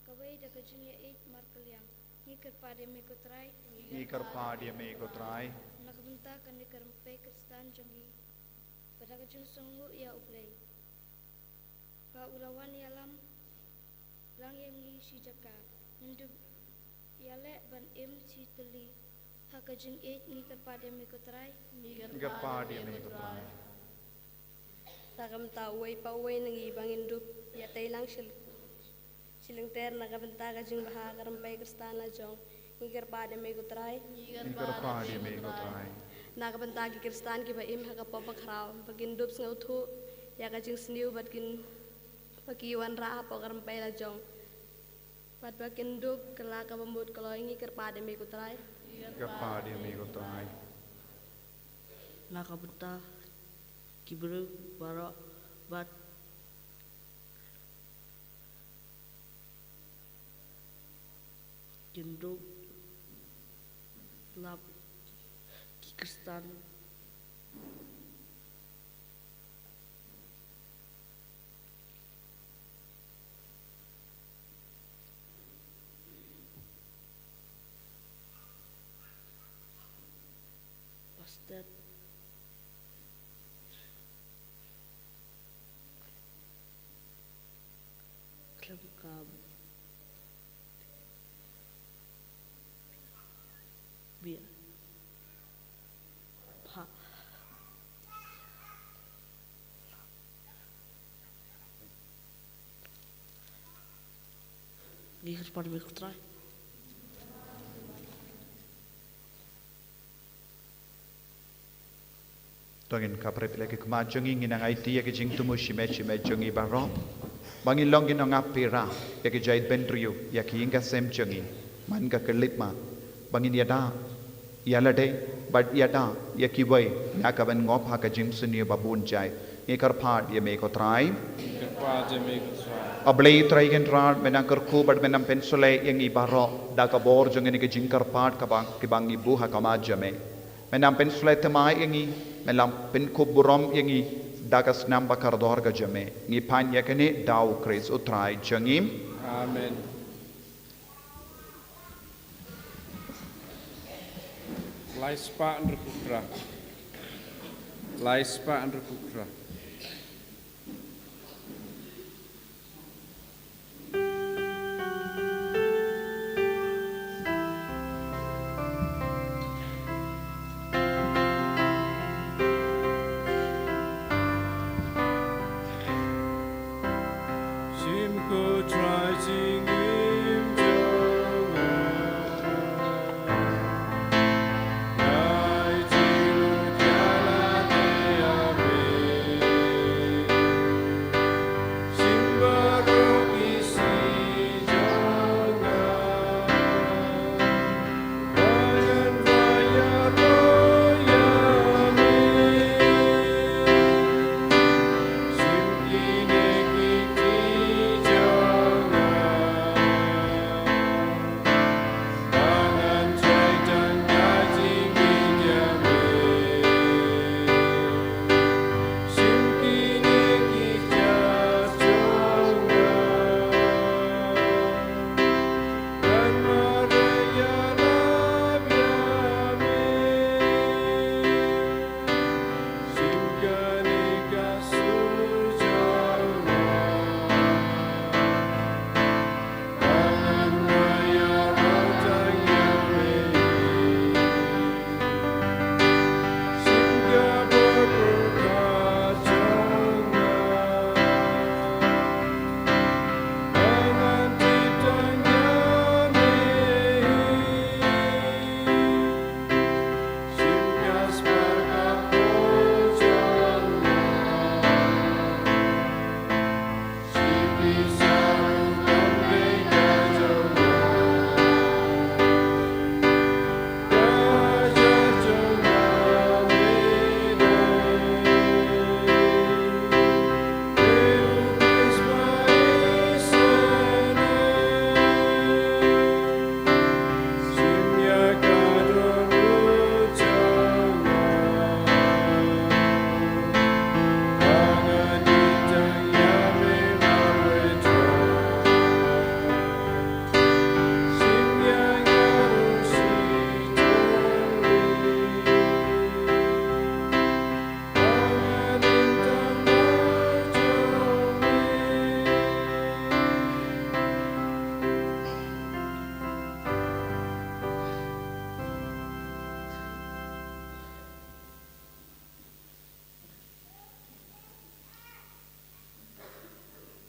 kawei da ka jingïaieit markylliang. Ngi kyrpad ïa me ko Trai. Ngi kyrpad ïa me ko Trai. Na ka bynta kane ka rympei Khristan jong ngi, bad da ka jingsngewnguh ïa U Blei, ba u la wan ïalam lang ïa ngi shi jaka, ngin dup ïaleh ban im shi tylli ha ka jingïeit. Ngi kyrpad ïa me ko Trai. Ngi kyrpad ïa me ko Trai. Na ka bynta uwei pa uwei na ngi ba ngin dup ïatei lang shi, shi lynter na ka bynta ka jingbha ka rympei Khristan la jong, ngi kyrpad ïa me ko Trai. Ngi kyrpad ïa me ko Trai. Na ka bynta ki Khristan kiba im ha ka pop bakhraw, ba kin dup sngewthuh ïa ka jingsniew bad kin, ba ki wanrah hapoh ka rympei la jong. Bad ba kin dup kylla kaba mut kloi. Ngi kyrpad ïa me ko Trai. Kyrpad ïa me ko Trai. Na ka bynta ki briew baroh bad kin dup lap ki Khristan. Pastor. Khlem ka bia. Pha. Ngi kyrpad ïa me ko Trai. To ngin khaphrip ïa ki khmat jong ngi, ngin nang aiti ïa ki jingthmu shimet shimet jong ngi baroh. Ba ngin long ki nongap pyrshah ïa ki jaitbynriew, ïa ki ïing ki sem jong ngi. Man ka khyllipmat ba ngin ïada ïa lade bad ïada ïa kiwei na ka ban ngop ha ka jingsniew ba bun jait. Ngi kyrpad ïa me ko Trai. Kyrpad ïa me ko Trai. A Blei Trai Kynrad, me nang kyrkhu bad me nang pynsleh ïa ngi baroh da ka bor jong kine ki jingkyrpad kaba, kiba ngi buh ha khmat jong me. Me nang pynsleh thymmai ïa ngi, me nang pynkup burom ïa ngi da ka snam ba kordor ka jong me. Ngi pan ïa kane da u Khrist u Trai jong ngi. Amen. Lai spah hynriew phew phra. Lai spah hynriew phew phra.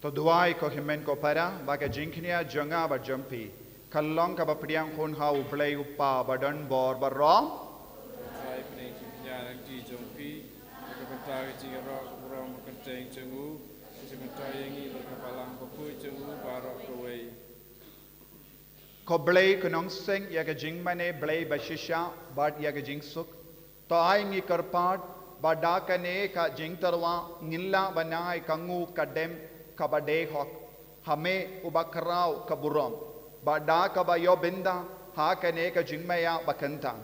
To duwai ko hynmen ko para, ba ka jingkñia jong nga bad jong phi kan long kaba pdiang hun ha U Blei U Kpa ba don bor baroh. jong phi, ha ka bynta ka jingïaroh ka burom kyrteng jong u, ka jingmyntoi ïa ngi bad ka balang bakhuid jong u baroh kawei. Ko Blei Kynnongseng ïa ka jingmane Blei bashisha bad ïa ka jingsuk. To ai ngi kyrpad ba da kane ka jingtyrwa ngin lah ban ai ka nguh ka dem kaba dei hok ha me uba khraw ka burom, ba da kaba ïoh bynta ha kane ka jingmaïa bakyntang.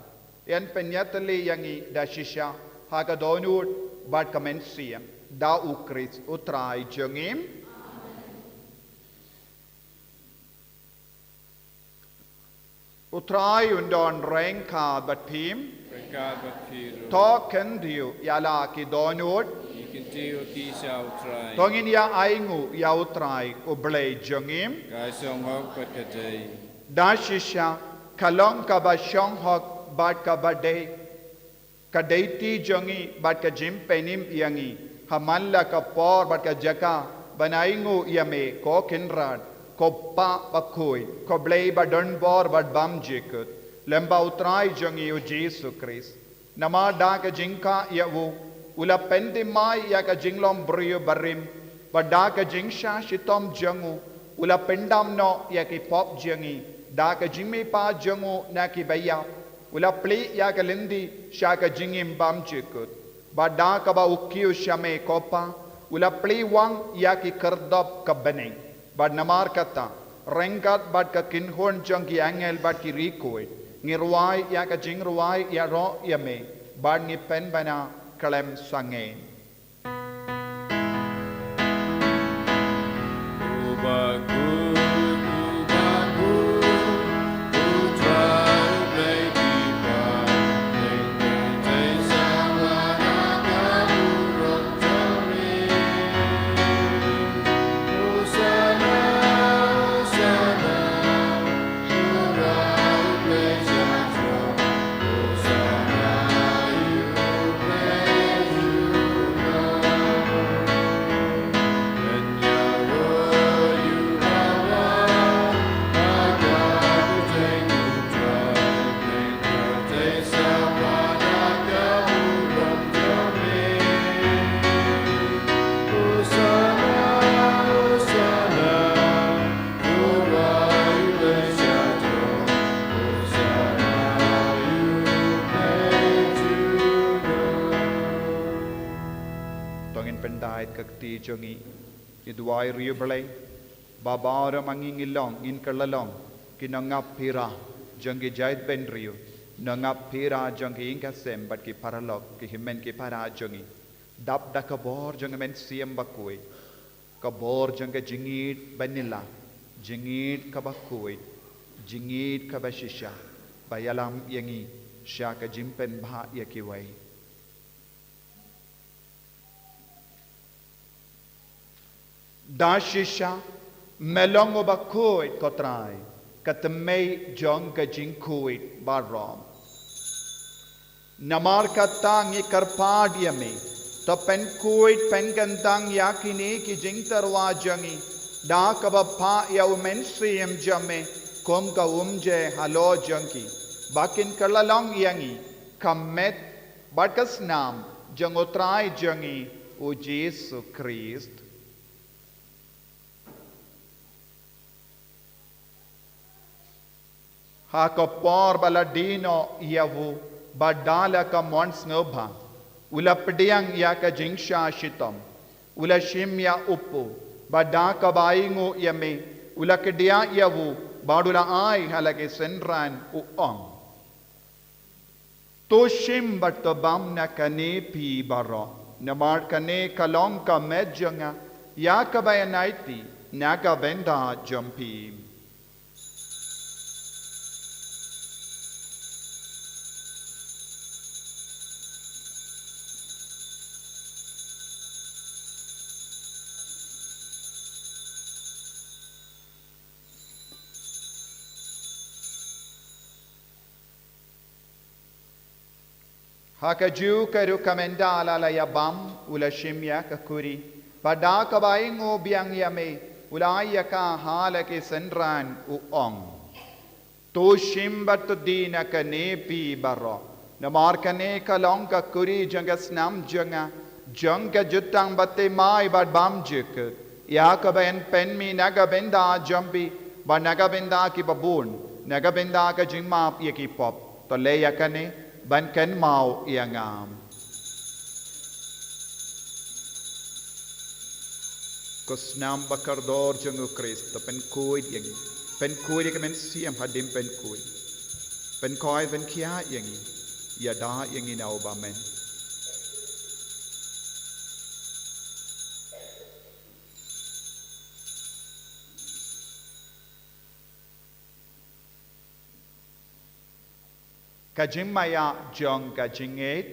Ïa pynïatylli ïa ngi da shisha ha ka dohnud bad ka mynsiem, da U Khrist U Trai jong ngi. U Trai un don ryngkat bad phi. Ryngkat bad phi ruh. To khyndiat ïa la ki dohnud. Ngi kyntiew ïa ki sha U Trai. To ngin ïa ainguh ïa U Trai U Blei jong ngi. Ka shong hok bad ka dei. Da shisha ka long kaba shong hok bad kaba dei. Ka dei ti jong ngi bad ka jingpynim ïa ngi ha man la ka por bad ka jaka ban ainguh ïa me, ko Kynrad, ko Pa bakhuid, ko Blei ba don bor bad bymjukut, lem bad U Trai jong ngi U Jisu Khrist. Namar da ka jingkha ïa u, u la pynthymmai ïa ka jinglong briew barim, bad da ka jingshah shitom jong u, u la pyndam noh ïa ki pop jong ngi, da ka jingmihpat jong u na kiba ïap, u la plie ïa ka lynti sha ka jingim bymjukut. Bad da kaba u kiew sha me ko Pa, u la plie wang ïa ki khyrdop ka bneng. Bad namar kata, ryngkat bad ka kynhun jong ki angel bad ki riewkhuid, ngi rwai ïa ka jingrwai ïaroh ïa me, bad ngi pynbna khlem sangeh. To ngin pyndait ka kti jong ngi. Ngi duwai riewblei ba baroh ma ngi ngi long, ngin kylla long ki nongap phira jong ki jaitbynriew, nongap phira jong ki ïing ki sem bad ki paralok, ki hynmen ki para jong ngi. Dap da ka bor jong ka Mynsiem Bakhuid, ka bor jong ka jingïeit ba nylla, jingïeit kaba khuid, jingïeit kaba shisha, ba ïalam ïa ngi sha ka jingpynbha ïa kiwei. Da shisha me long uba khuid ko Trai, ka tymmen jong ka jingkhuid baroh. Namar kata ngi kyrpad ïa me, to pynkhuid pynkyntang ïa kine ki jingtyrwa jong ngi da kaba phah ïa u Mynsiem jong me kum ka umjer halor jong ki, ba kin kylla long ïa ngi ka met bad ka snam jong u Trai jong ngi u Jisu Khrist. Ha ka por ba la die noh ïa u, bad da la ka mon sngewbha, u la pdiang ïa ka jingshah shitom, u la shim ïa u pud, bad da kaba ainguh ïa me, u la kdiah ïa u, bad u la ai ha la ki synran, u ong: To shim bad to bam na kane phi baroh, namar kane ka long ka met jong nga ïa kaba ïa aiti na ka bynta jong phi. Ha kajuh ka rukom ynda la la ïa bam, u la shim ïa ka khuri, bad da kaba ainguh biang ïa me, u la ai ïa ka ha la ki synran, u ong: To shim bad to die na kane phi baroh, Namar kane ka long ka kuri jong ka snam jong nga, jong ka jutang bathymmai bad bymjukut, ïa kaba yn pynmih na ka bynta jong phi bad na ka bynta kiba bun, na ka bynta ka jingmap ïa ki pop. To leh ïa kane ban kynmaw ïa nga. Ko snam bakordor jong U Khrist, to pynkhuid ïa ngi. Pynkhuid ïa ka mynsiem hadien pynkhuid. Pynkhuid, pynkhiah ïa ngi. Ïada ïa ngi na u bymman. Ka jingmaïa jong ka jingngeit.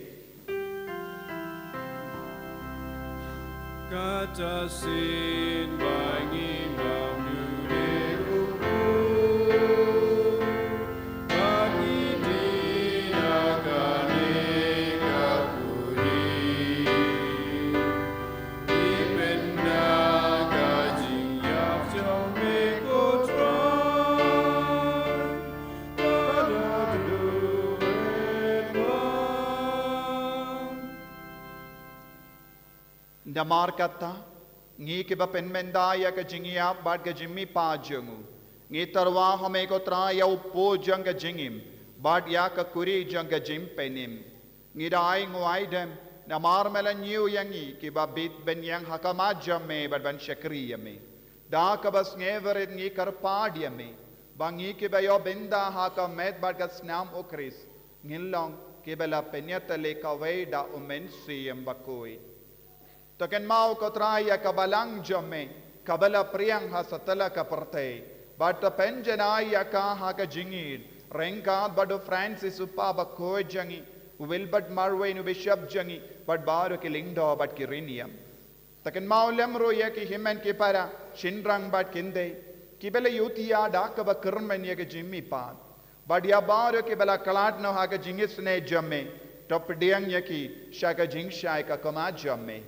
Kata sien ba ngi bam duh ne u Blei, ba ngi die na kane ka puri. Ngi pynda ka jingïap jong me ko Trai. Namar kata, ngi kiba pynmynda ïa ka jingïap bad ka jingmihpat jong u, ngi tyrwa ha me ko Trai ïa u pud jong ka jingim bad ïa ka kuri jong ka jingpynim. Ngi da ai nguaidem namar me la ñiew ïa ngi kiba bit ban ïeng ha khmat jong me bad ban shakri ïa me. Da kaba sngewrit ngi kyrpad ïa me ba ngi kiba ïoh bynta ha ka met bad ka snam U Khrist ngin long kiba la pynïatylli kawei da U Mynsiem Bakhuid. To kynmaw ko Trai ïa ka balang jong me kaba la phriang ha satlak ka pyrthei, bad to pynjanai ïa ka ha ka jingïeid ryngkat bad u Francis u Papa bakhuid jong ngi, u Wilbert Marwein u Bishop jong ngi, bad baroh ki lyngdoh bad ki riewniam. To kynmaw lem ruh ïa ki hynmen ki para shynrang bad kynthei kiba la ïohthiah da kaba kyrmen ïa ka jingmihpat, bad ïa baroh kiba la khlad noh ha ka jingisynei jong me, to pdiang ïa ki sha ka jingshai ka khmat jong me.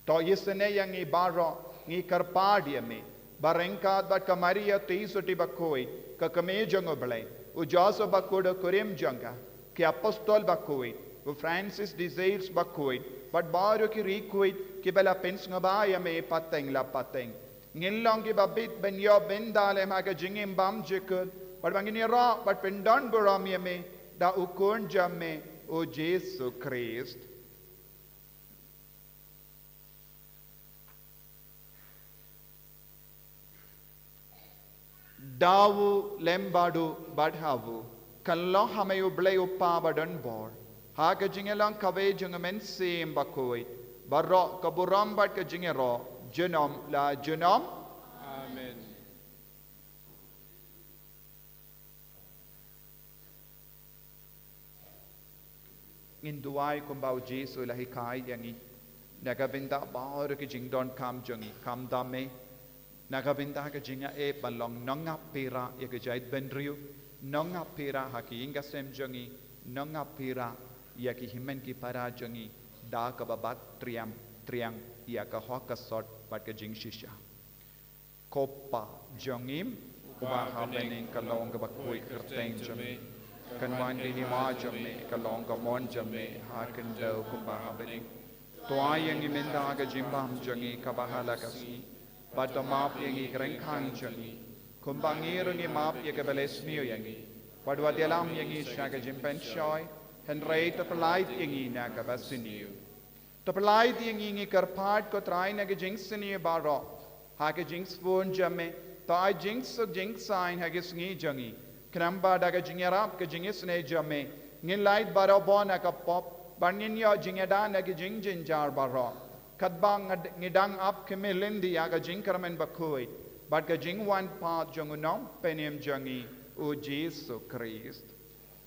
To isynei ïa ngi baroh, ngi kyrpad ïa me ba ryngkat bad ka Maria Theisotti bakhuid, ka Kmie jong U Blei, u Joseph bakhuid u kurim jong ka, ki apostol bakhuid, u Francis de Sales bakhuid, bad baroh ki riewkhuid kiba la pynsngewbha ïa me pateng la pateng, ngin long kiba bit ban ïoh bynta lem ha ka jingim bymjukut, bad ba ngin ïaroh bad pyndonburom ïa me da u Khun jong me, u Jisu Khrist. Da u lem bad u bad ha u, kan long ha me U Blei U Kpa badonbor, ha ka jingïalang kawei jong U Mynsiem Bakhuid, baroh ka burom bad ka jingïaroh junom la junom. Amen. Ngin duwai kumba U Jisu u la hikai ïa ngi. Na ka bynta baroh ki jingdonkam jong ngi, khamtam me. Na ka bynta ka jingïaid ban long nongap pyrshah ïa ka jaitbynriew, nongap pyrshah ha ki ïing ki sem jong ngi, nongap pyrshah ïa ki hynmen ki para jong ngi, da kaba bat triang triang ïa ka hok ka sot bad ka jingshisha. Ko Kpa jong ngi uba ha bneng, ka long kaba khuid kyrteng jong me. Kan wan ka hima jong me, ka long ka mon jong me ha khyndew kumba ha bneng. To ai ïa ngi mynta ka jingbam jong ngi kaba ha la ka sngi. Bad to map ïa ngi ki ryngkang jong ngi, kumba ngi ruh ngi map ïa kiba leh sniew ïa ngi. Bad wat ïalam ïa ngi sha ka jingpynshoi, hynrei to pyllait ïa ngi na kaba sniew. To pyllait ïa ngi, ngi kyrpad ko Trai, na ka jingsniew baroh, ha ka jingsbun jong me. To ai jingsuk jingsaiñ ha ka sngi jong ngi, khnang ba da ka jingïarap ka jingisynei jong me, ngin lait baroh bun na ka pop, bad ngin ïoh jingïada na ki jingjynjar baroh, katba ngi dang ap khmih lynti ïa ka jingkyrmen bakhuid bad ka jingwan pat jong u Nongpynim jong ngi, u Jisu Khrist.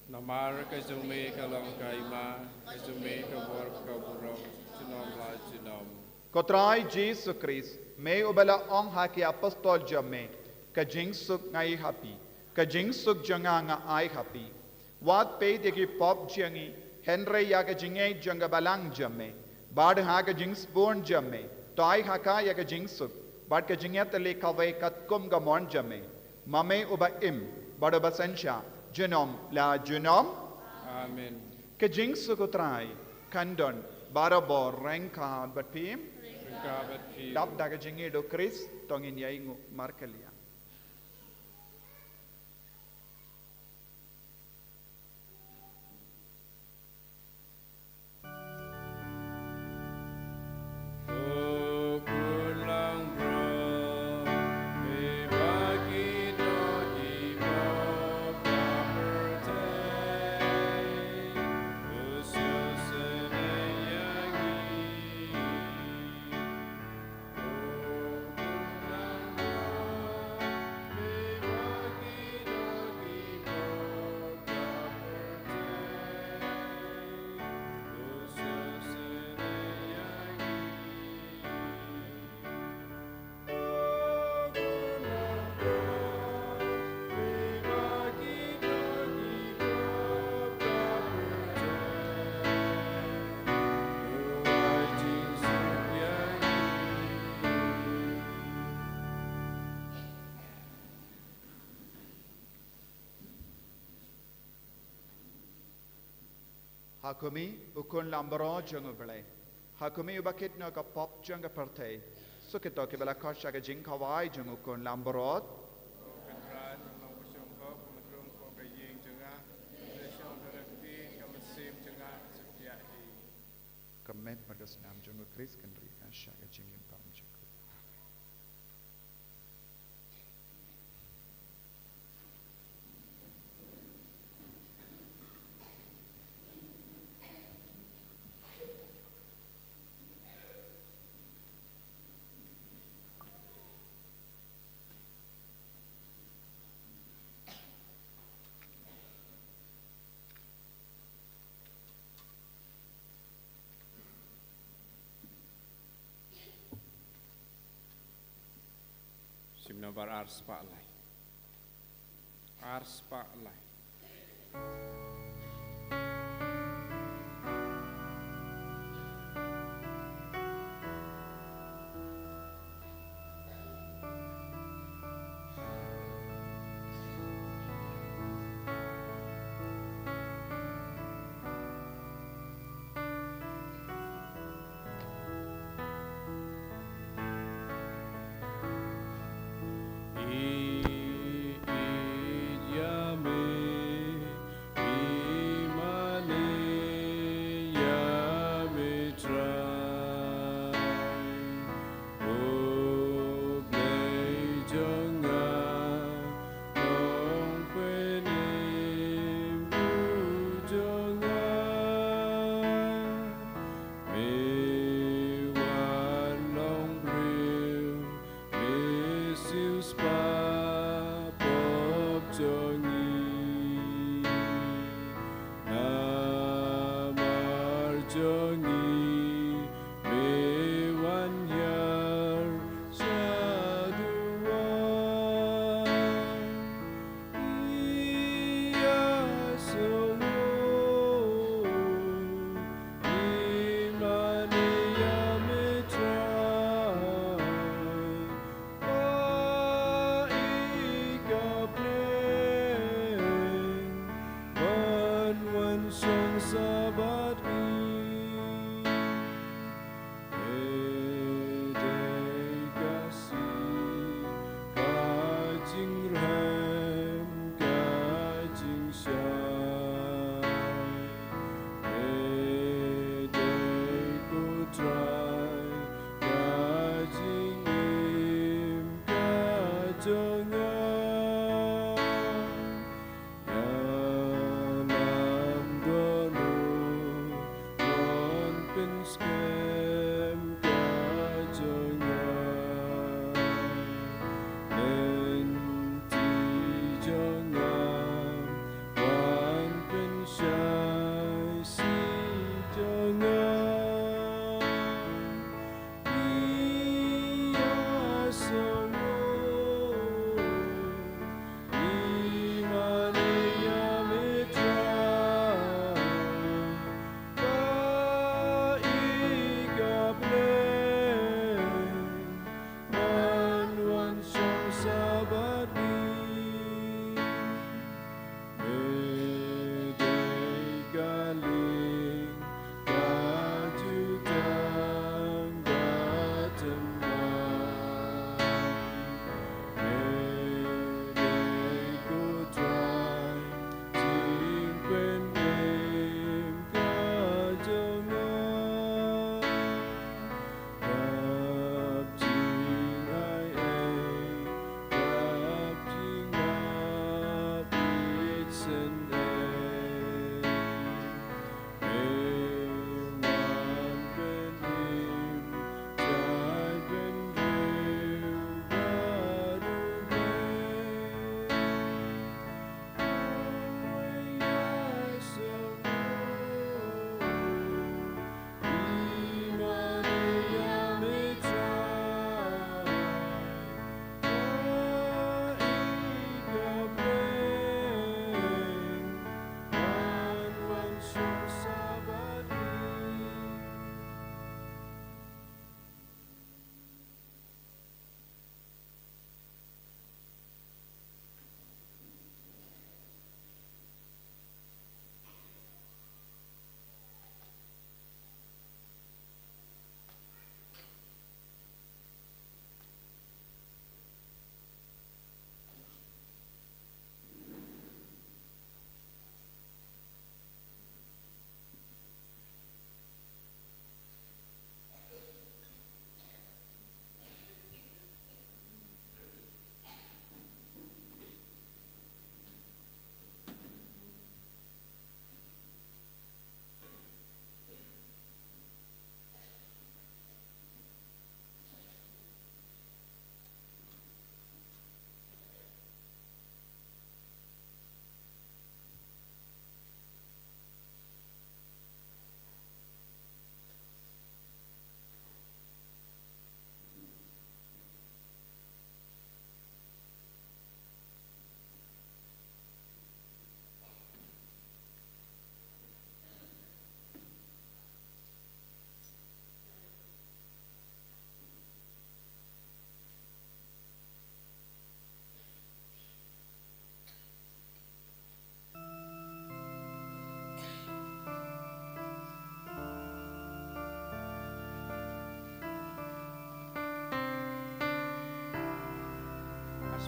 Namar ka jong me ka long ka hima, ka jong me ka bor, ka burom junom la junom. Ko Trai Jisu Khrist, me uba la ong ha ki apostol jong me, ka jingsuk nga ai ha phi, ka jingsuk jong nga nga ai ha phi. Wat peit ïa ki pop jong ngi, hynrei ïa ka jingngeit jong ka balang jong me. Bad ha ka jingsbun jong me, to ai ha ka ïa ka jingsuk bad ka jingïatylli kawei katkum ka mon jong me, ma me uba im bad uba synshar junom la junom. Amen. Ka jingsuk u Trai kan don barabor ryngkat bad phi. Ryngkat bad phi. Dap da ka jingïeit u Khrist, to ngin ïainguh markylliang. Ha khmih, u khun langbrot jong U Blei. Ha khmih, uba kit noh ïa ka pop jong ka pyrthei. Suk ïa kito kiba la khot sha ka jingkhawai jong u khun langbrot. Ka met bad ka snam jong u Khrist kan ri ka sha ka jingim parom jong u. Sim nambar ar spah lai. Ar spah lai.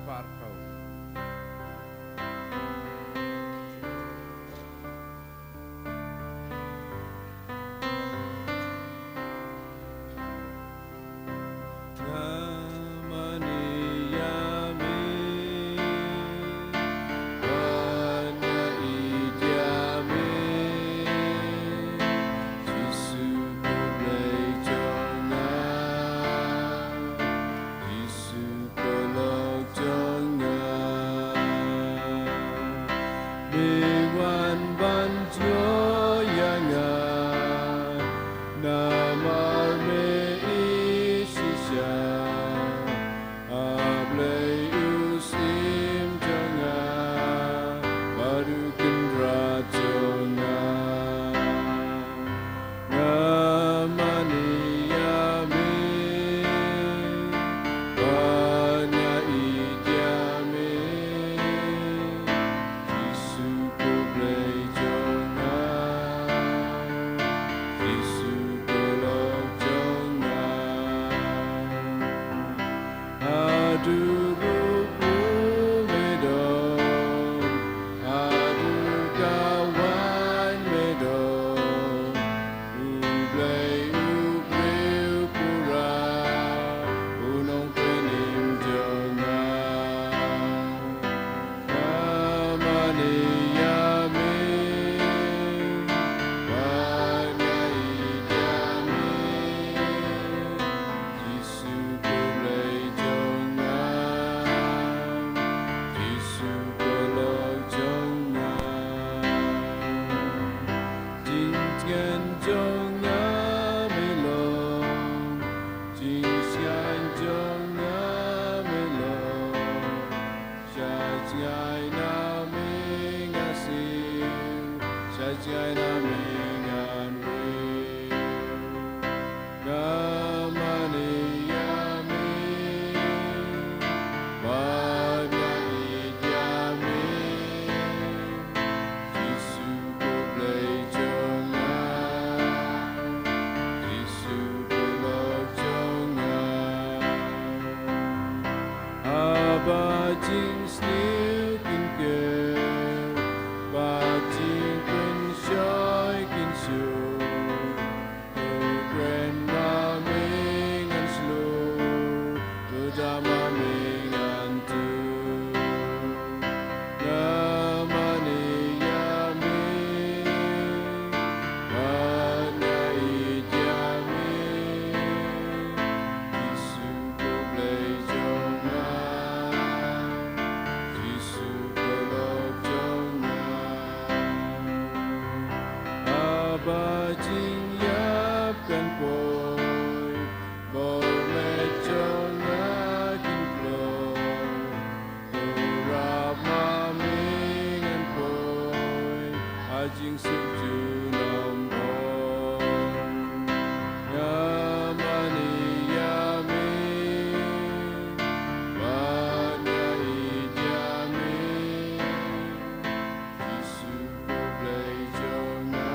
Parkau. Nga mane ïa me, bad nga ïeit ïa me, Jisu ko Blei jong nga, Jisu ko lok jong nga. Me wan ban jngoh ïa nga, namar me ïeit shisha. A Blei u Syiem jong nga, bad u Kynrad jong nga. Nga mane ïa me, bad nga ïeit ïa me, Jisu ko Blei jong nga, Jisu ko lok jong nga. Haduh ruh me don, haduh ka wan me don, U Blei u briew pura, u nongpynim jong nga. Nga mane ïa me, bad nga ïeit ïa me, Jisu ko Blei jong nga, Jisu ko lok jong nga. Jingtngen jong nga me long, jingshngaiñ jong nga me long. Sha jngai na me ngan siew, sha jngai na me ngan wiar. Nga mane ïa me, bad nga ïeit ïa me, Jisu ko Blei jong nga, Jisu ko lok jong nga. Haba jingsniew kin kiew, bad jingpynshoi kin shu, to kren ma me ngan shlur, to da ma me ngan tur. Nga mane ïa me, bad nga ïeit ïa me, Jisu ko Blei jong nga, Jisu ko lok jong nga. Haba jingïap kan poi, bor met jong nga kin kloi, to rap ma me ngan poi ha jingsuk junom. Nga mane ïa me, bad nga ïeit ïa me, Jisu ko Blei jong nga,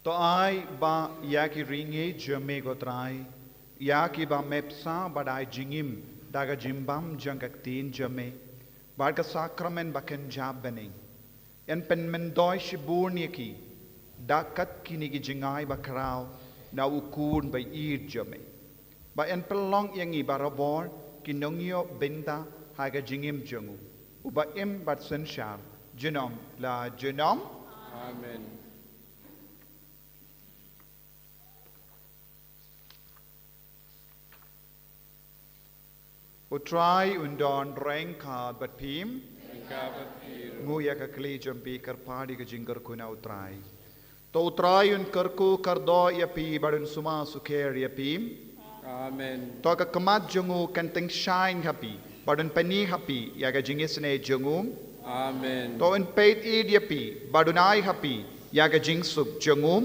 To ai ba ïa ki ri ngi jong me ko Trai, ïa ki ba me psa bad ai jingim da ka jingbam jong ka ktien jong me bad ka sakramen ba kynjah bneng. Yn pynmyntoi shibun ïa ki da kat kine ki jingai ba khraw na u Khun ba ïeit jong me. Ba yn pynlong ïa ngi barabor ki nongïoh bynta ha ka jingim jong u, uba im bad synshar junom la junom. Amen. U Trai un don ryngkat bad phi. Ryngkat bad phi ruh. Nguh ïa ka kli jong phi, kyrpad ïa ka jingkyrkhu na u Trai. To u Trai un kyrkhu kyrdoh ïa phi bad un sumar sukher ïa phi. Amen. To ka khmat jong u kan tyngshaiñ ha phi bad un pyni ha phi ïa ka jingisynei jong u. Amen. To un peit ïa phi bad un ai ha phi ïa ka jingsuk jong u.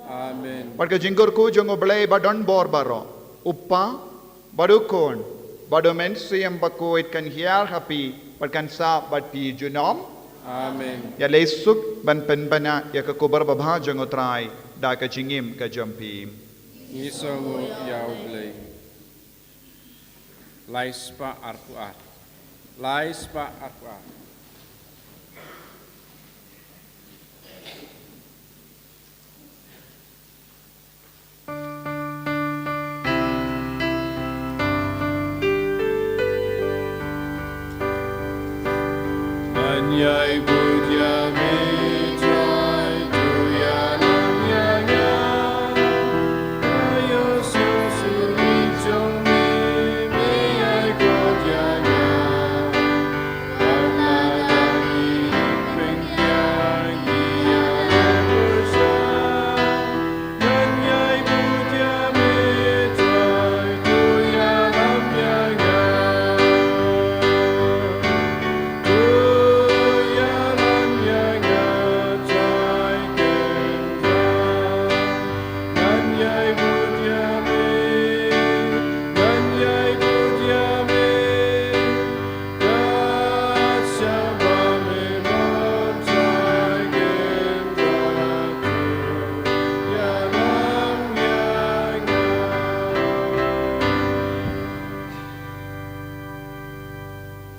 Amen. Bad ka jingkyrkhu jong u Blei ba don bor baroh, u Kpa bad u Khun bad u Mynsiem Bakhuid kan hiar ha phi bad kan sah bad phi junom. Amen. Ïaleh suk ban pynbna ïa ka khubor babha jong u Trai da ka jingim ka jong phi. Ngi sngewnguh ïa u Blei. Lai spah arphew ar. Lai spah arphew ar.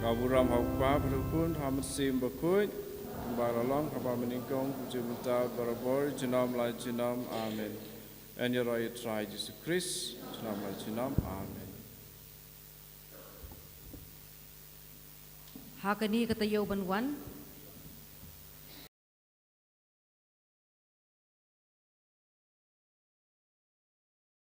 Ka burom ha u Kpa bad u Khun, ha u Mynsiem Bakhuid, kumba la long, haba mynnyngkong, kumjuh mynta, barabor, junom la junom. Amen. Yn ïaroh ïa u Trai Jisu Khrist, junom la junom. Amen. Ha kane ka taïew ban wan,